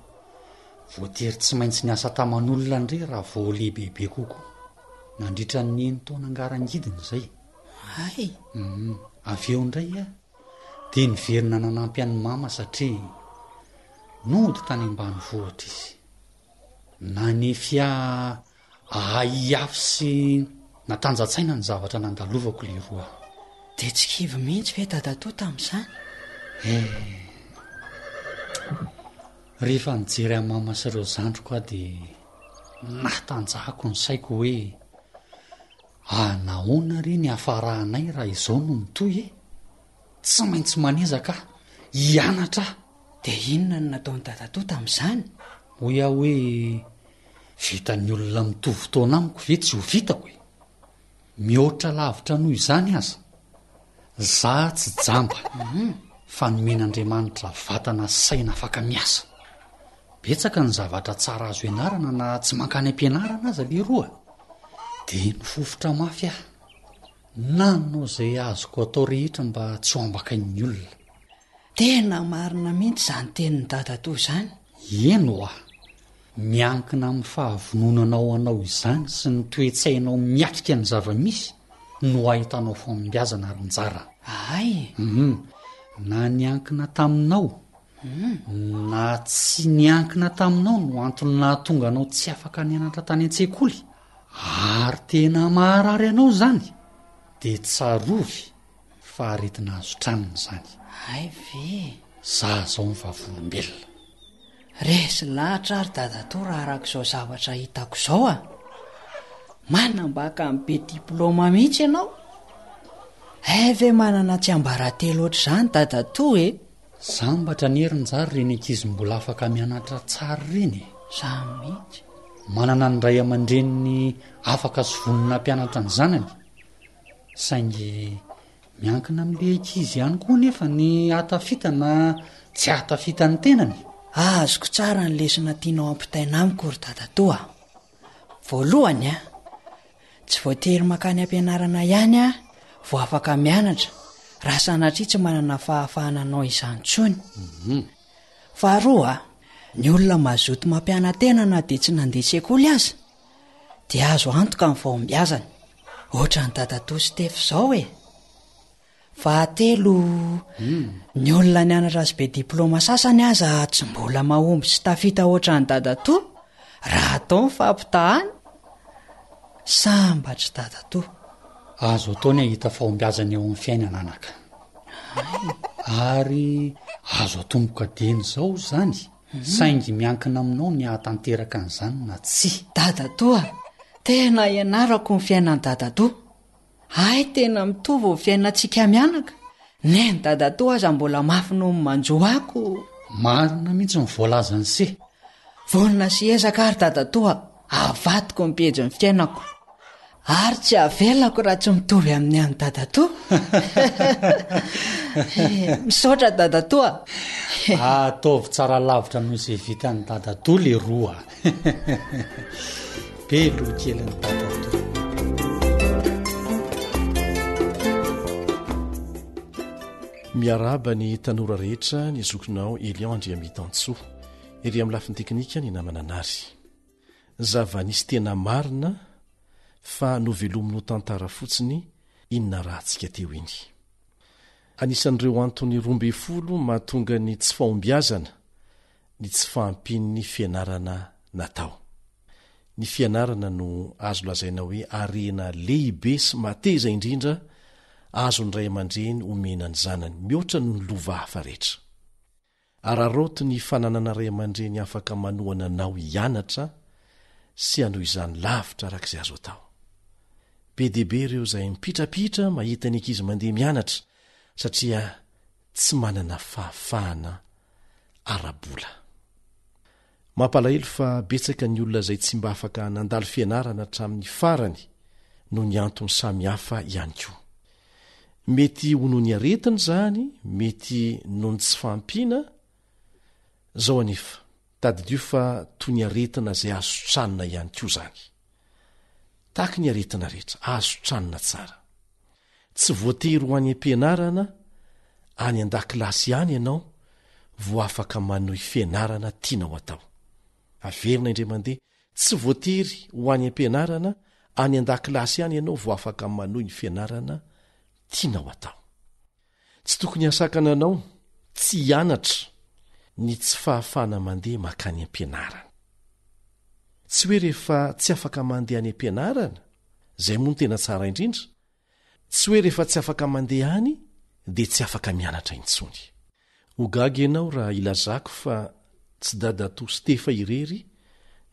voatery tsy maintsy niasa taman'olona indray raha vao lehibebe kokoa. Nandritra ny enin-taona ngarangidina izay. Hay! Hum, avy eo indray aho dia niverina nanampy an'i mama satria nody tany ambanivohitra izy. Nanefy ahy ahay hiafy sy natanja-tsaina ny zavatra nandalovako leroa. Dia tsy kivy mihitsy ve dadatoa tamin'izany? Eh! Rehefa nijery an'i mama sy ireo zandriko aho dia natanjahako ny saiko hoe ah nahoana re ny hafarahanay raha izao no mitohy e? Tsy maintsy manezaka aho, hianatra aho. Dia inona no nataon'i dadatoa tamin'izany? Hoy aho hoe vitan'ny olona mitovy taona amiko ve tsy ho vitako e? Mihoatra lavitra noho izany aza, za tsy jamba fa nomen'Andriamanitra vatana sy saina afaka miasa. Betsaka ny zavatra tsara azo ianarana na tsy mankany am-pianarana aza leroa. Dia nifofotra mafy aho. Nanao izay azoko atao rehetra mba tsy ho ambakain'ny olona. Tena marina mihitsy izany tenin'i dadatoa izany. Eny oa! Miankina amin'ny fahavononanao hanao izany sy ny toe-tsainao miatrika ny zava-misy no ahitanao fahombiazana ry Njara. Ahay! Hum. Na niankina taminao na tsy niankina taminao no antony nahatonga anao tsy afaka nianatra tany an-tsekoly, ary tena maharary anao izany, dia tsarovy fa aretina azo tranona izany. Hay ve? Za zao ny vavolombelona. Resy lahatra aho ry dadatoa raha araka izao zavatra hitako izao a! Manambaka ny be diplaoma mihitsy ianao. Hay ve manana tsiambaratelo ohatr'izany dadatoa e? Sambatra anie ry Njary ireny ankizy mbola afaka mianatra tsara ireny e! Zany mihitsy. Manana ny ray aman-dreniny afaka sy vonona hampianatra ny zanany. Saingy miankina amin'ilay ankizy ihany koa anefa ny hahatafita na tsy hahatafita ny tenany. Azoko tsara ny lesona tianao hampitaina amiko ry dadatoa a! Voalohany a, tsy voatery mankany am-pianarana ihany aho vao afaka mianatra raha sanatria tsy manana fahafahana hanao izany intsony. Faharoa a, ny olona mazoto mampiana-tena na dia tsy nandeha sekoly aza dia azo antoka ny fahombiazany. Ohatran'i dadatoa Steph izao e! Fahatelo, ny olona nianatra sy be diplaoma sasany aza tsy mbola mahomby sy tafita ohatran'i dadatoa raha atao ny fampitahana. Sambatr'i dadatoa. Azo atao ny hahita fahombiazana eo amin'ny fiainana anaka. Ary azo atomboka dieny izao izany, saingy miankina aminao ny hahatanteraka an'izany na tsia. Dadatoa, tena ianarako ny fiainan'i dadatoa. Hay tena mitovy ny fiainantsika mianaka. Nen'i dadatoa aza mbola mafy noho ny manjo ako. Marina mihitsy ny voalazan'i se. Vonona sy ezaka ary dadatoa avadiko ny pejin'ny fiainako. Ary tsy avelako raha tsy mitovy amin'ny an'i dadatoa. Misaotra dadatoa. Ataovy tsara lavitra noho izay vitan'i dadatoa leroa. Be loha kelin'i dadatoa. Miarahaba ny tanora rehetra ny zokinao Elion Andriamitansoa. Ery amin'ny lafiny teknika ny namana Nary. Zava-nisy tena marina fa novelominy ho tantara fotsiny iny narahantsika teo iny. Anisan'ireo antony 12 mahatonga ny tsy fahombiazana ny tsy fahampian'ny fianarana natao. Ny fianarana no azo lazaina hoe harena lehibe sy mateza indrindra azon'ny ray aman-dreny omena ny zanany, mihoatra noho ny lova hafa rehetra. Araraoty ny fananana ray aman-dreny afaka manohana anao hianatra sy hanohy izany lavitra araka izay azo atao. Be dia be ireo izay mipitrapitra mahita ny ankizy mandeha mianatra satria tsy manana fahafahana ara-bola. Mampalahelo fa betsaka ny olona izay tsy mba afaka nandalo fianarana hatramin'ny farany noho ny antony samihafa ihany koa. Mety ho noho ny aretina izany, mety noho ny tsy fahampiana. Izao anefa, tadidio fa toy ny aretina izay azo sitranina ihany koa izany. Tahaka ny aretina rehetra, azo sitranina tsara. Tsy voatery ho any am-pianarana any an-dakilasy ihany ianao vao afaka manohy fianarana tianao atao. Averina indray mandeha, tsy voatery ho any am-pianarana any an-dakilasy ihany ianao vao afaka manohy ny fianarana tianao atao. Tsy tokony hahasakana anao tsy hianatra ny tsy fahafahana mandeha mankany am-pianarana. Tsy hoe rehefa tsy afaka mandeha any am-pianarana, izay moa no tena tsara indrindra, tsy hoe rehefa tsy afaka mandeha any dia tsy afaka mianatra intsony. Ho gaga ianao raha ilazako fa tsy dadatoa Stefa irery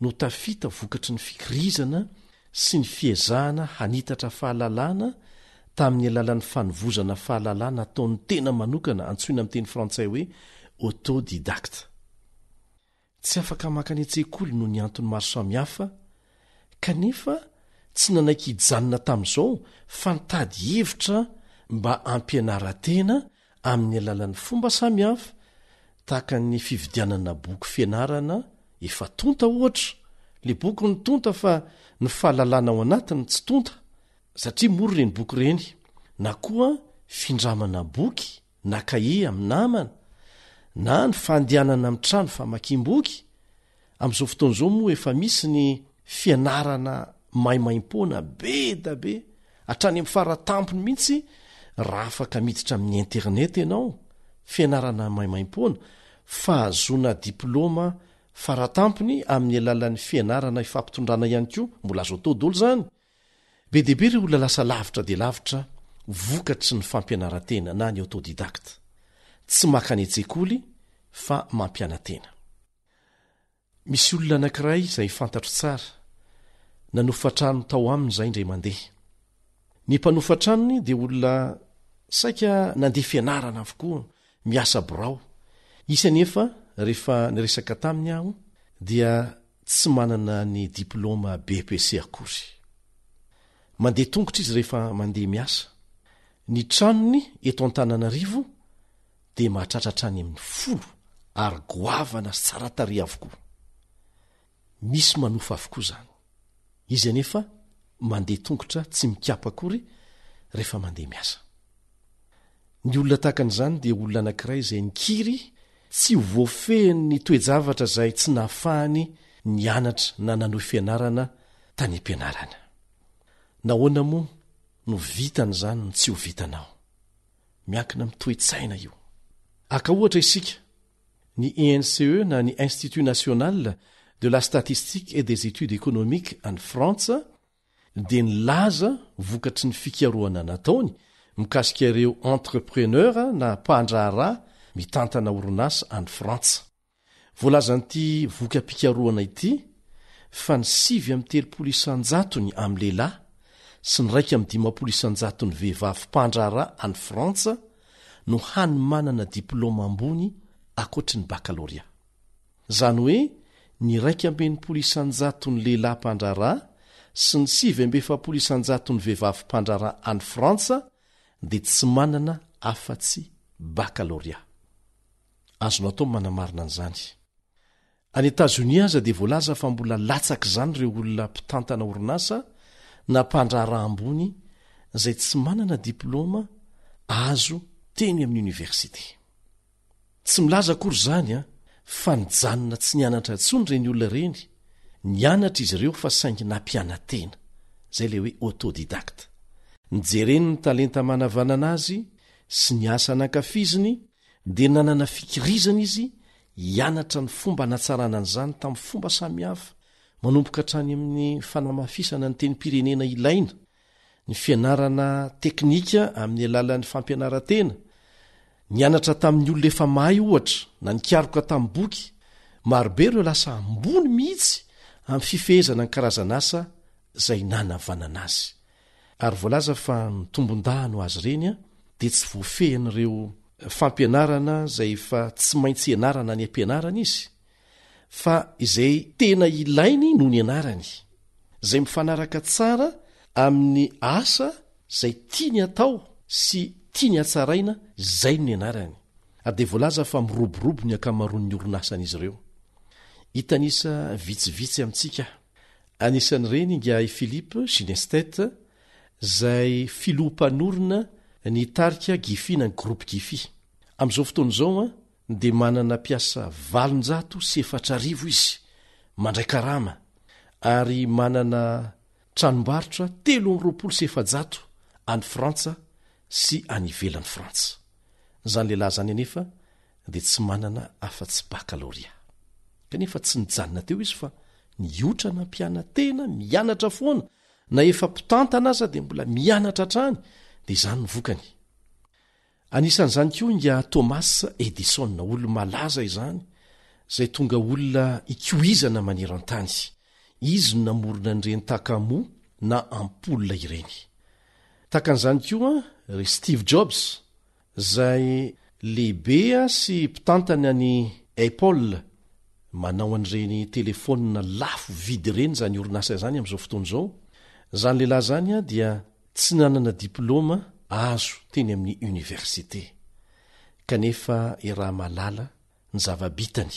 no tafita vokatry ny fikirizana sy ny fiezahana hanitatra fahalalana tamin'ny alalan'ny fanovozana fahalalana ataon'ny tena manokana antsoina amin'ny teny frantsay hoe autodidacte. Tsy afaka mankany an-tsekoly noho ny antony maro samihafa, kanefa tsy nanaiky hijanona tamin'izao fa nitady hevitra mba hampianaran-tena amin'ny alalan'ny fomba samihafa, tahaka ny fividianana boky fianarana efa tonta ohatra, ilay boky no tonta fa ny fahalalana ao anatiny tsy tonta satria mora ireny boky ireny, na koa findramana boky na kahie amin'ny namana, na ny fandehanana amin'ny trano famakiam-boky, amin'izao fotoana izao moa efa misy ny fianarana maimaimpoana be da be hatrany amin'ny fara tampony mihitsy raha afaka miditra amin'ny internet ianao, fianarana maimaimpoana, fahazoana diplaoma fara tampony amin'ny alalan'ny fianarana ifampitondrana ihany koa, mbola azo atao daholo izany. Be dia be ireo olona lasa lavitra dia lavitra vokatry ny fampianaran-tena na ny autodidacte. Tsy maka any an-tsekoly fa mampiana-tena. Misy olona anankiray izay fantatro tsara, nanofa trano tao aminy izahay indray mandeha. Ny mpanofa tranony dia olona saika nandeha fianarana avokoa, miasa birao. Hisy anefa rehefa niresaka taminy aho dia tsy manana ny diplaoma BEPC akory. Mandeha tongotra izy rehefa mandeha miasa. Ny tranony eto Antananarivo dia mahatratra hatrany amin'ny folo ary goavana sy tsara tarehy avokoa. Misy manofa avokoa izany. Izy anefa mandeha tongotra tsy mikapa akory rehefa mandeha miasa. Ny olona tahaka an'izany dia olona anankiray izay nikiry tsy ho voafehin'ny toe-javatra izay tsy nahafahany nianatra na nanohy fianarana tany am-pianarana. Nahoana moa no vitany izany no tsy ho vitanao? Miankina amin'ny toe-tsaina io. Haka ohatra isika, ny INSEE na ny Institut National de la Statistique et des Études Économiques any Frantsa dia nilaza vokatry ny fikarohana nataony mikasika ireo entrepreneur na mpandraharaha mitantana orinasa any Frantsa. Voalazan'ity voka-pikarohana ity fa ny 39 isan-jatony amin'ny lehilahy sy ny 51 isan-jaton'ny vehivavy mpandraharaha any Frantsa no hany manana diplaoma ambony ankoatry ny bakalorea. Izany hoe ny 61 isan-jaton'ny lehilahy mpandraharaha sy ny 49 isan-jaton'ny vehivavy mpandraharaha any Frantsa dia tsy manana afa-tsy bakalorea. Azonao atao ny manamarina an'izany. Any Etazonia aza dia voalaza fa mbola latsak'izany ireo olona mpitantana orinasa na mpandraharaha ambony izay tsy manana diplaoma azo teny amin'ny oniversite. Tsy milaza akory izany fa nijanona tsy nianatra intsony ireny olona ireny, nianatra izy ireo fa saingy nampiana-tena, izay ilay hoe autodidacte. Nijereny ny talenta manavanana azy sy ny asa nankafiziny dia nanana fikirizana izy hianatra ny fomba hanatsarana an'izany tamin'ny fomba samihafa, manomboka hatrany amin'ny fanamafisana ny tenim-pirenena ilaina, ny fianarana teknika amin'ny alalan'ny fampianaran-tena, nianatra tamin'ny olona efa mahay ohatra, na nikaroka tamin'ny boky. Marobe ireo lasa ambony mihitsy amin'ny fifehezana ny karazan'asa izay nanavanana azy. Ary voalaza fa ny tombon-dahany ho azy ireny dia tsy voafehin'ireo fampianarana izay efa tsy maintsy ianarana any am-pianarana izy, fa izay tena ilainy no nianarany, izay mifanaraka tsara amin'ny asa izay tiany atao sy tiany hatsaraina izay no nianarany. Ary dia voalaza fa miroborobo ny ankamaroan'ny orinasan'izy ireo. Hitanisa vitsivitsy amintsika Anisan'ireny ingahy Philippe Ginestet izay filoha mpanorina ny tarika Gifi na ny Groupe Gifi. Amin'izao fotoana izao dia manana mpiasa 4800 izy mandray karama ary manana tranombarotra 423 any Frantsa sy any ivelan'i Frantsa. Izany lehilahy izany anefa dia tsy manana afa-tsy bakalorea. Kanefa tsy nijanona teo izy fa niotra nampiana-tena, mianatra foana, na efa mpitantana aza dia mbola mianatra hatrany, dia izany ny vokany. Anisan'izany koa ingahy Thomas Edison, olo-malaza izany, izay tonga olona ikoizana maneran-tany. Izy no namorona an'ireny takamoa na ampoule ireny. Tahaka an'izany koa ry Steve Jobs, Izay lehibe sy mpitantana ny Apple, manao an'ireny telefaonina lafo vidy ireny izany orinasa izany amin'izao fotoana izao. Izany lehilahy izany dia tsy nanana diplaoma azo teny amin'ny universite. Kanefa iaraha-mahalala ny zava-bitany.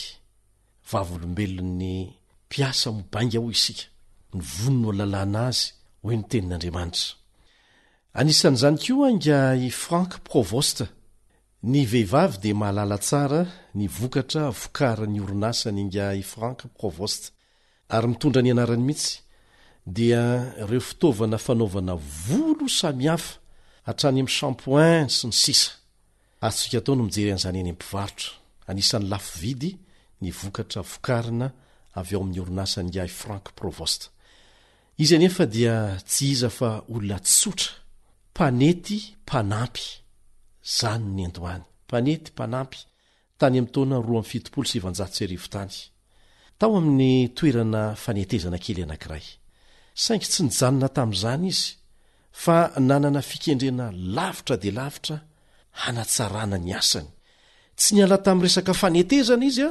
Vavolombelon'ny mpiasa mibainga hoy isika, ny vonona ho lalàna azy hoy ny tenin'Andriamanitra. Anisan'izany koa ingahy Frank Provost. Ny vehivavy dia mahalala tsara ny vokatra vokarin'ny orinasan'ingahy Frank Provost, ary mitondra ny anarany mihitsy, dia ireo fitaovana fanaovana volo samihafa, hatrany amin'ny shampoing sy ny sisa. Azontsika atao ny mijery an'izany eny amin'ny mpivarotra. Anisan'ny lafo vidy ny vokatra vokarina avy ao amin'ny orinasan'ingahy Frank Provost. Izy anefa dia tsy iza fa olona tsotra, mpanety mpanampy. Izany no niandohany, mpanety mpanampy, tany amin'ny taona 1972 tany. Tao amin'ny toerana fanetezana kely anankiray. Saingy tsy nijanona tamin'izany izy, fa nanana fikendrena lavitra dia lavitra hanatsarana ny asany. Tsy niala tamin'ny resaka fanetezana izy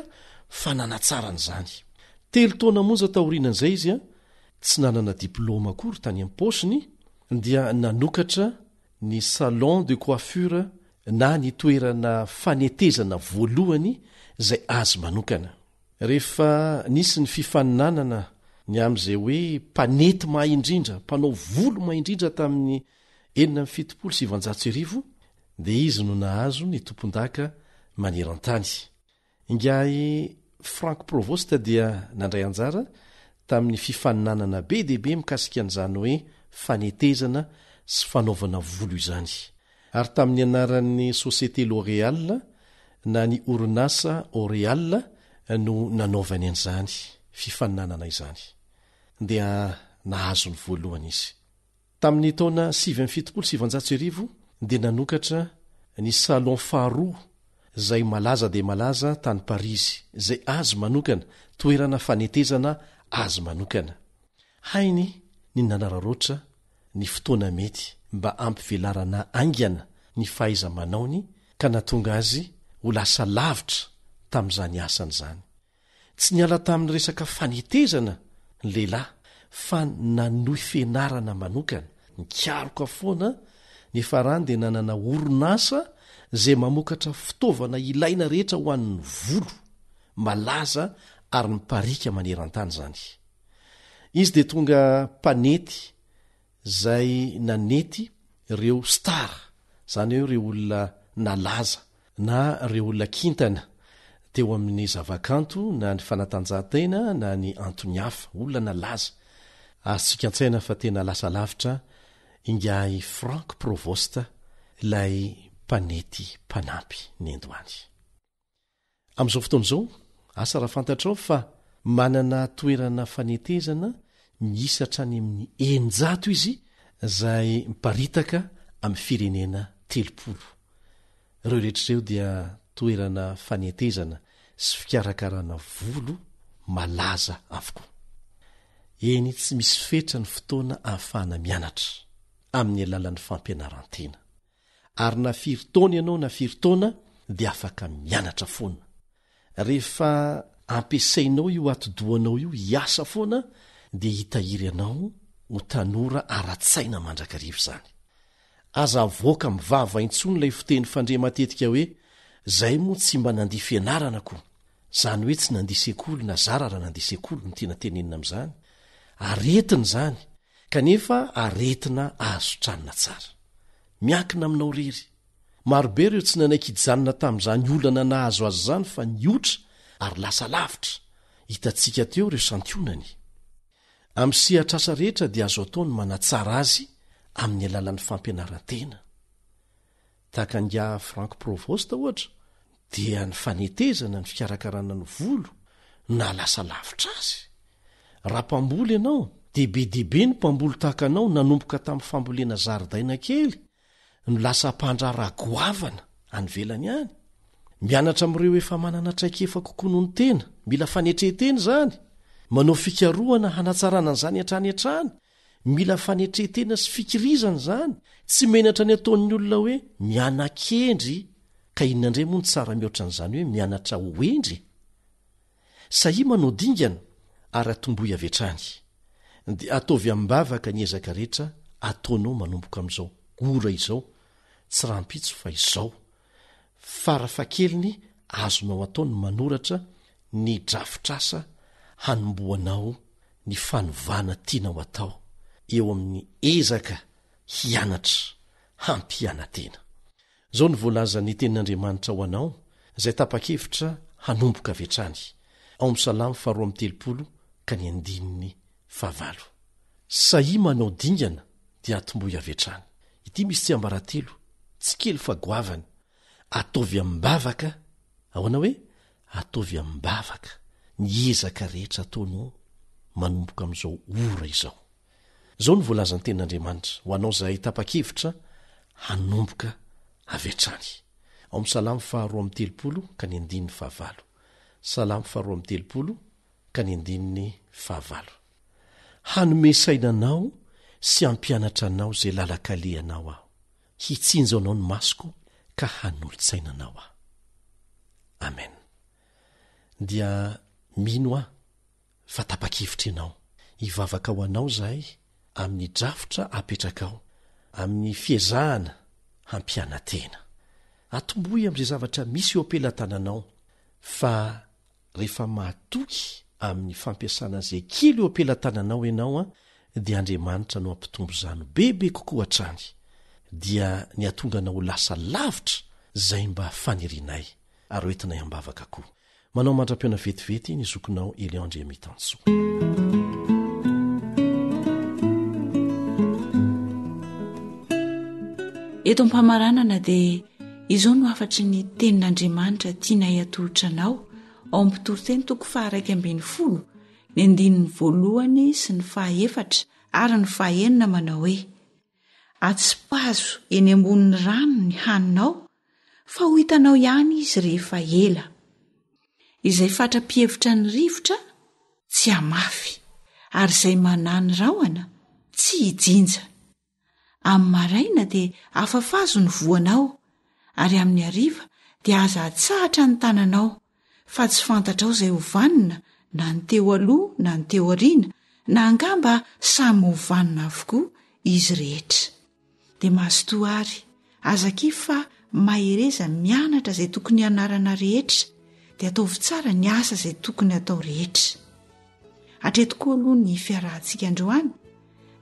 fa nanatsara an'izany. Telo taona monja taorianan'izay izy, tsy nanana diplaoma akory tany am-paosiny, dia nanokatra ny salon de coiffure na ny toerana fanetezana voalohany izay azy manokana. Rehefa nisy ny fifaninanana ny amin'izay hoe mpanety mahay indrindra, mpanao volo mahay indrindra tamin'ny 1976 dia izy no nahazo ny tompondaka maneran-tany. Ingahy Frank Provost dia nandray anjara tamin'ny fifaninanana be dia be mikasika an'izany hoe fanetezana sy fanaovana volo izany. Ary tamin'ny anaran'ny Société L'Oréal na ny orinasa Oréal no nanaovany an'izany fifaninanana izany. Dia nahazo ny voalohany izy. Tamin'ny taona 1979 dia nanokatra ny salon faharoa izay malaza dia malaza tany Parisy, izay azy manokana, toerana fanetezana azy manokana. Hainy ny nanararaotra ny fotoana mety mba hampivelarana haingana ny fahaiza-manaony ka nahatonga azy ho lasa lavitra tamin'izany asany izany. Tsy niala tamin'ny resaka fanetezana ny lehilahy fa nanohy fianarana manokana, nikaroka foana, niafarany dia nanana orinasa izay mamokatra fitaovana ilaina rehetra ho an'ny volo, malaza ary mipariaka maneran-tany izany. Izy dia tonga mpanety izay nanety ireo star, izany hoe ireo olona nalaza na ireo olona kintana teo amin'ny zavakanto na ny fanatanjahantena na ny antony hafa, olona nalaza. Azontsika an-tsaina fa tena lasa lavitra ingahy Franck Provost ilay mpanety mpanampy nendoany. Amin'izao fotoana izao, asa raha fantatrao fa manana toerana fanetezana miisa hatrany amin'ny 600 izy izay miparitaka amin'ny firenena 30. Ireo rehetra ireo dia toerana fanetezana sy fikarakarana volo malaza avokoa. Eny, tsy misy fetra ny fotoana ahafahana mianatra amin'ny alalan'ny fampianaran-tena. Ary na firy taona ianao na firy taona dia afaka mianatra foana. Rehefa ampiasainao io atidohanao io hiasa foana dia hitahiry anao ho tanora ara-tsaina mandrakariva izany. Aza avoaka amin'ny vava intsony ilay fiteny fandre matetika hoe zay moa tsy mba nandia fianarana ko. Izany hoe tsy nandia sekoly na zara raha nandia sekoly no tiana tenenina amin'izany. Aretina izany Kanefa aretina azo tranona tsara. Miankina aminao irery. Marobe ireo tsy nanaiky hijanona tamin'izany olana nahazo azy izany fa nihotra ary lasa lavitra. Hitantsika teo ireo santionany. Amin'ny sehatr'asa rehetra dia azo atao ny manatsara azy amin'ny alalan'ny fampianaran-tena. Tahaka an'ingahy Franck Provost ohatra dia ny fanetezana ny fikarakarana ny volo no nahalasa lavitra azy. Raha mpamboly ianao dia be dia be ny mpamboly tahaka anao nanomboka tamin'ny fambolena zaridaina kely no lasa mpandraharaha goavana any ivelany any. Mianatra amin'ireo efa manana traikefa kokoa noho ny tena, mila fanetren-tena izany, manao fikarohana hanatsarana an'izany hatrany hatrany, Mila fanetren-tena sy fikirizana izany, tsy menatra ny ataon'ny olona hoe miana-kendry, ka inona indray moa no tsara mihoatra an'izany hoe mianatra ho hendry e? Sahia manao dingana ary atombohy avy hatrany. Dia ataovy amim-bavaka ny ezaka rehetra ataonao manomboka amin'izao ora izao, tsy rahampitso fa izao. Farafahakeliny azonao atao ny manoratra ny drafitr'asa hanombohanao ny fanovana tianao atao eo amin'ny ezaka hianatra hampiana-tena. Izao no voalazan'ny Tenin'Andriamanitra ho anao izay tapa-kevitra hanomboka avy hatrany, ao amin'ny Salamo faharoa amby 30 ka ny andininy fahavalo. Sahia manao dingana dia atombohy avy hatrany. Ity misy tsiambaratelo, tsy kely fa goavana. Ataovy amim-bavaka, ahoana hoe? Ataovy amim-bavaka ny ezaka rehetra ataonao manomboka amin'izao ora izao. Izao no voalazan'ny Tenin'Andriamanitra ho anao izay tapa-kevitra hanomboka avy hatrany. Ao amin'ny Salamo faharoa amby 30 ka ny andininy fahavalo. Salamo faharoa amby 30 ka ny andininy fahavalo. Hanome saina anao sy hampianatra anao izay lalan-kalehanao aho. Hitsinjo anao ny masoko ka hanolo-tsaina anao aho. Amen. Dia mino aho fa tapa-kevitra ianao. Hivavaka ho anao izahay amin'ny drafitra apetrakao, amin'ny fiezahana hampiana-tena. Atombohy amin'izay zavatra misy eo am-pelatananao fa Rehefa mahatoky amin'ny fampiasana izay kely eo am-pelatananao ianao dia Andriamanitra no hampitombo izany bebe kokoa hatrany, dia ny hahatonga anao ho lasa lavitra izay mba fanirianay ary ho entinay am-bavaka koa. Manao mandra-pihaona vetivety ny zokinao Elion Andriamitansoa. Eto am-pamaranana dia Izao no hafatry ny Tenin'Andriamanitra tianay atolotra anao ao amin'ny Mpitoriteny toko faha-11, ny andininy voalohany sy ny fahaefatra ary ny fahaenina manao hoe, Atsipazo eny ambonin'ny rano ny haninao, fa ho hitanao ihany izy rehefa ela. Izay fatra-pihevitra ny rivotra, tsy hamafy, ary izay manahy ny rahona, tsy hijinja. Amin'ny maraina dia afafazo ny voanao, ary amin'ny hariva dia aza atsahatra ny tananao, fa tsy fantatrao izay ho vanona na ny teo aloha na ny teo aoriana, na angamba samy ho vanona avokoa izy rehetra. Dia mazotoa àry, aza kivy fa mahereza mianatra izay tokony hianarana rehetra, dia ataovy tsara ny asa izay tokony hatao rehetra. Hatreto koa aloha ny fiarahantsika androany.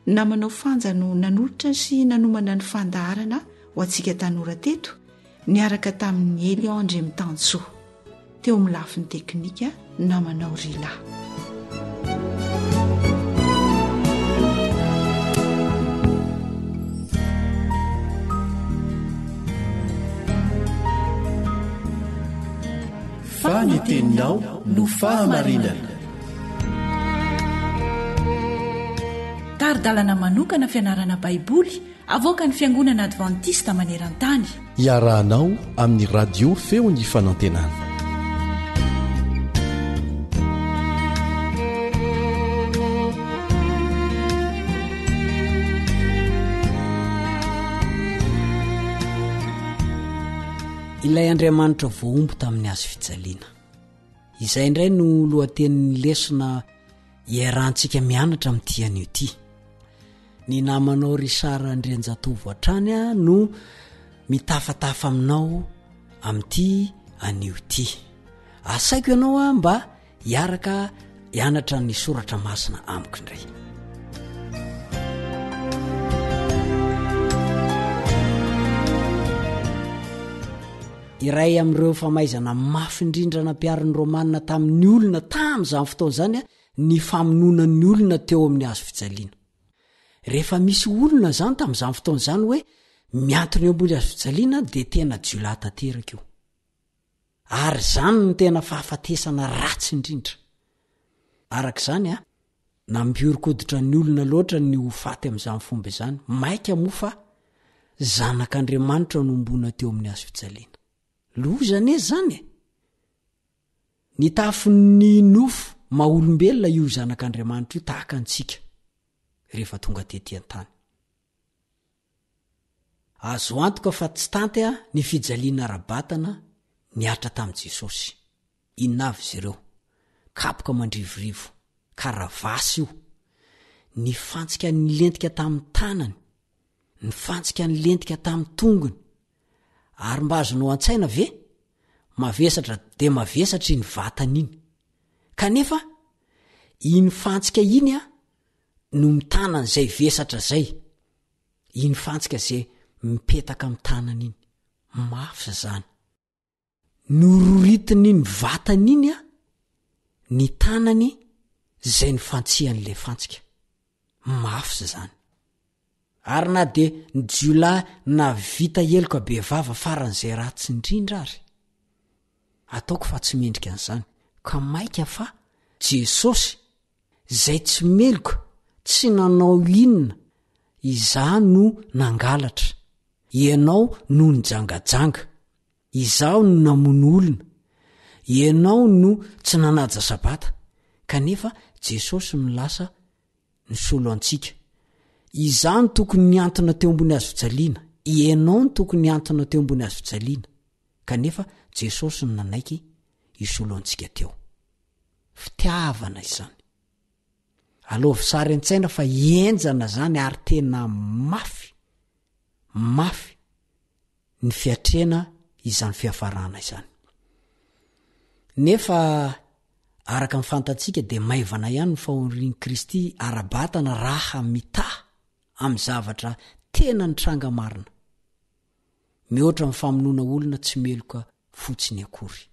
Namanao Fanja no nanolotra sy nanomana ny fandaharana ho antsika tanora teto, niaraka tamin'i Elion Andriamitansoa. Teo amin'ny lafiny teknika, namanao Rila. Fa ny teninao no fahamarinana. Tari-dalana manokana fianarana Baiboly avoakan'ny Fiangonana Advantista maneran-tany. Iarahanao amin'ny Radio Feon'ny Fanantenana. Ilay Andriamanitra voahombo tamin'ny hazo fijaliana. Izay indray no lohatenin'ny lesona iarahantsika mianatra amin'ity anio ity. Ny namanao Richard Andrianjatovo hatrany no mitafatafa aminao amin'ity anio ity. Asaiko ianao mba hiaraka hianatra ny soratra masina amiko indray. Iray amin'ireo famaizana mafy indrindra nampiharin'ny Romana tamin'ny olona tamin'izany fotoana izany ny famonoana ny olona teo amin'ny hazo fijaliana. Rehefa misy olona izany tamin'izany fotoana izany hoe miantona eo ambony hazo fijaliana dia tena jiolahy tanteraka io. Ary izany no tena fahafatesana ratsy indrindra. Araka izany, nampihoron-koditra ny olona loatra ny ho faty amin'izany fomba izany, mainka moa fa Zanak'Andriamanitra nohomboana teo amin'ny hazo fijaliana. Loza anie izany e! Nitafy ny nofo maha olombelona io Zanak'Andriamanitra io tahaka antsika, rehefa tonga tety an-tany. Azo antoka fa tsy tanty ny fijaliana ara-batana nihatra tamin'i Jesosy. Inona avy izy ireo? Kapoka mandrivorivo, karavasy io. Ny fantsika nilentika tamin'ny tanany, ny fantsika nilentika tamin'ny tongony. Ary mba azonao an-tsaina ve? Mavesatra dia mavesatra iny vatany iny. Kanefa, iny fantsika iny no mitana an'izay vesatra izay. Iny fantsika ze mipetaka amin'ny tanana iny. Mafy zany. Nororitin'iny vatany iny a, ny tanany zay nifantsihan'le fantsika. Mafy zany. Ary na de ny jiolahy nahavita heloka bevava faran'izay ratsy indrindra ary, ataoko fa tsy mendrika an'izany, ka maika fa Jesosy Zay tsy meloka, tsy nanao inona, izaho no nangalatra, ianao no nijangajanga, izaho no namono olona, ianao no tsy nanaja sabata, kanefa Jesosy no lasa nisolo antsika. Izaho no tokony nihantona teo ambony hazofijaliana, ianao no tokony nihantona teo ambony hazofijaliana, kanefa Jesosy no nanaiky hisolo antsika teo. Fitiavana izany. Alaovy sary an-tsaina fa henjana izany ary tena mafy, mafy ny fiatrehana izany fiafarana izany. Nefa araka ny fantatsika dia maivana ihany ny fahorian'i Kristy ara-batana raha mitaha amin'ny zavatra tena nitranga marina. Mihoatra ny famonoana olona tsy meloka fotsiny akory.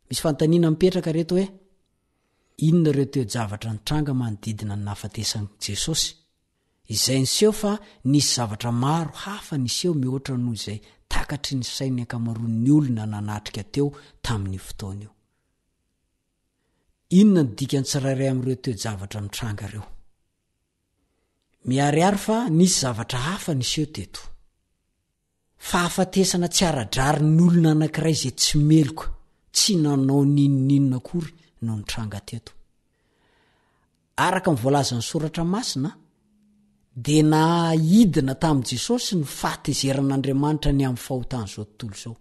Misy fanontaniana mipetraka reto hoe, Inona ireo toe-javatra nitranga manodidina ny nahafatesan'i Jesosy? Izay niseho fa nisy zavatra maro hafa niseho mihoatra noho izay takatry ny sain'ny ankamaroan'ny olona nanatrika teo tamin'io fotoana io. Inona no dikan'ny tsirairay amin'ireo toe-javatra mitranga ireo? Miharihary fa nisy zavatra hafa niseho teto. Fahafatesana tsy ara-drarin'ny olona anankiray izay tsy meloka, tsy nanao n'inon'inona akory no nitranga teto. Araka ny voalazan'ny Soratra Masina, dia nahidina tamin'i Jesosy ny fahatezeran'Andriamanitra ny amin'ny fahotan'izao tontolo izao.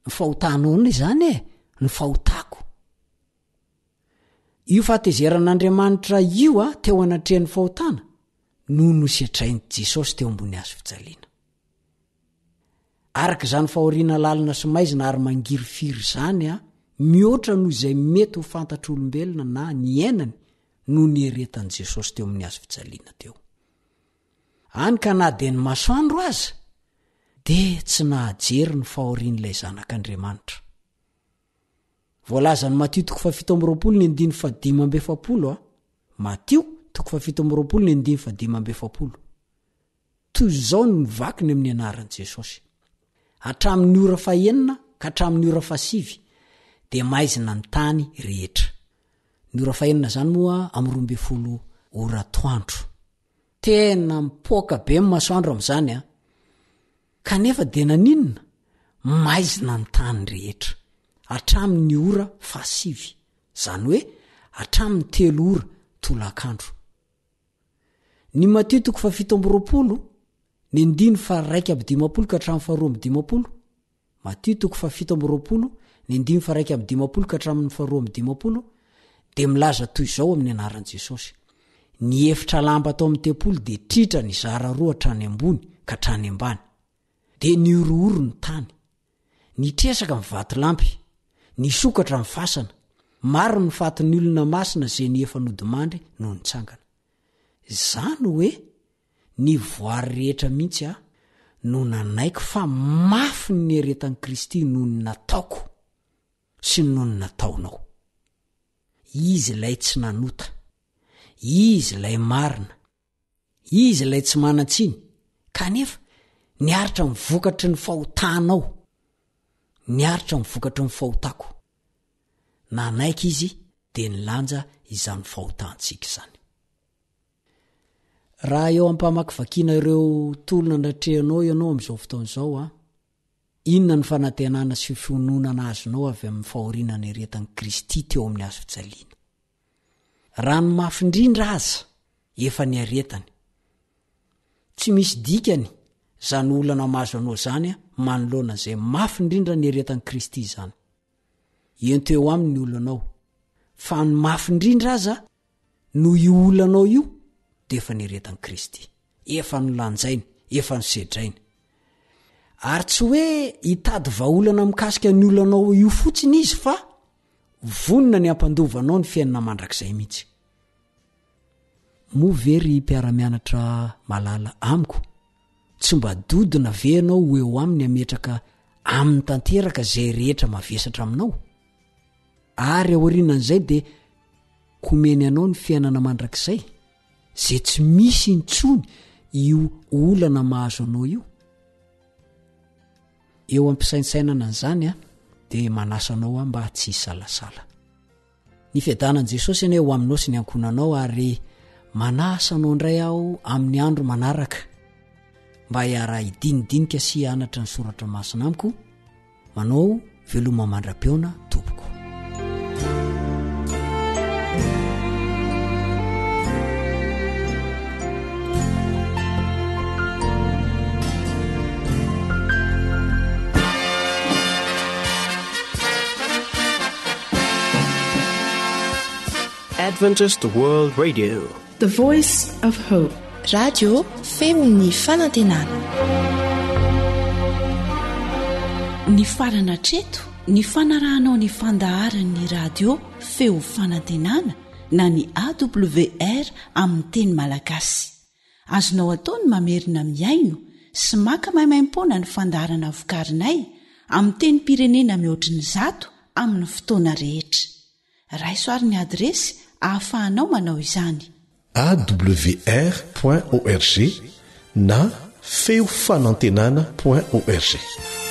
Ny fahotanao anie izany e, ny fahotako. Io fahatezeran'Andriamanitra io a, teo anatrehan'ny fahotana, no nosedrain'i Jesosy teo ambony hazo fijaliana. Araka izany fahoriana lalina sy maizina ary mangirifiry izany a, mihoatra noho izay mety ho fantatr'olombelona na niainany no nieretan'i Jesosy teo amin'ny hazo fijaliana teo. Any ka na dia ny masoandro aza dia tsy nahajery ny fahorian'ilay Zanak'Andriamanitra. Voalazan'i Matio toko fahafito amby roapolo ny andininy fahadimy amby efapolo a. Matio toko fahafito amby roapolo ny andininy fahadimy amby efapolo. Toy izao no vakiny amin'ny anaran'i Jesosy. Hatramin'ny ora fahenina ka hatramin'ny ora fahasivy dia maizina ny tany rehetra. Ny ora fahenina izany moa amin'ny 12 ora atoandro. Tena mipoaka be ny masoandro amin'izany an. Kanefa dia naninona? Maizina ny tany rehetra. Hatramin' ny ora fahasivy, izany hoe hatramin' ny telo ora tolakandro. Ny Matio toko fahafito amby roapolo, ny andiny faharaika amby dimampolo ka hatramin'ny faharoa amby dimampolo, Matio toko fahafito amby roapolo, ny andininy faharaika amby dimampolo ka hatramin'ny faharoa amby dimampolo, dia milaza toy izao amin'ny anaran'i Jesosy, Ny efitra lamba tao amin'ny tempoly dia tritra nizara roa hatrany ambony ka hatrany ambany. Dia nihorohoro ny tany. Nitresaka ny vatolampy. Nisokatra ny fasana. Maro ny fatin'ny olona masina izay ny efa nodimandry no nitsangana. Izany hoe Ny voary rehetra mihitsy aho no nanaiky fa mafy ny nieretan'i Kristy noho ny nataoko sy noho ny nataonao. Izy ilay tsy nanota. Izy ilay marina. Izy ilay tsy manan-tsiny, kanefa niaritra ny vokatry ny fahotanao. Niaritra ny vokatry ny fahotako. Nanaiky izy dia nilanja izany fahotantsika izany. Raha eo am-pamakivakiana ireo tolona natrehanao ianao amin'izao fotoana izao an, inona no fanantenana sy fiononana azonao avy amin'ny fahoriana niaretan'i Kristy teo amin'ny hazo fijaliana? Raha ny mafy indrindra aza efa niaretany. Tsy misy dikany izany olana mahazo anao izany manoloana izay mafy indrindra niaretan'i Kristy izany. Ento eo aminy ny olanao, fa ny mafy indrindra aza Noho io olanao io dia efa niretan'i Kristy, efa nolanjainy, efa nosedrainy. Ary tsy hoe hitady vahaolana mikasika ny olanao io fotsiny izy fa vonona ny hampandova anao ny fiainana mandrakizay mihitsy. Moa ve ry mpiara-mianatra malala amiko, tsy mba dodona ve ianao ho eo aminy hametraka aminy tanteraka izay rehetra mavesatra aminao? Ary aorianan'izay dia homeny anao ny fiainana mandrakizay, izay tsy misy intsony io olana mahazo anao io. Eo am-pisaintsainana an'izany aho dia manasa anao aho mba tsy hisalasala. Ny fiadanan'i Jesosy anie ho aminao sy ny ankohonanao ary manasa anao indray aho amin'ny andro manaraka mba hiara-hidinidinika sy hianatra ny soratra masina amiko. Manao veloma mandra-pihaona tompoko. Adventist World Radio. The Voice of Hope. Radio feon'ny fanantenana. Nifarana hatreto ny fanarahanao ny fandaharan'ny radio feo fanantenana na ny AWR amin'ny teny malagasy. Azonao atao ny mamerina mihaino sy maka maimaimpoana ny fandaharana vokarinay amin'ny tenim-pirenena mihoatry ny zato amin'ny fotoana rehetra. Raiso ary ny adiresy ahafahanao manao izany. Awr point org na feo fanantenana point org.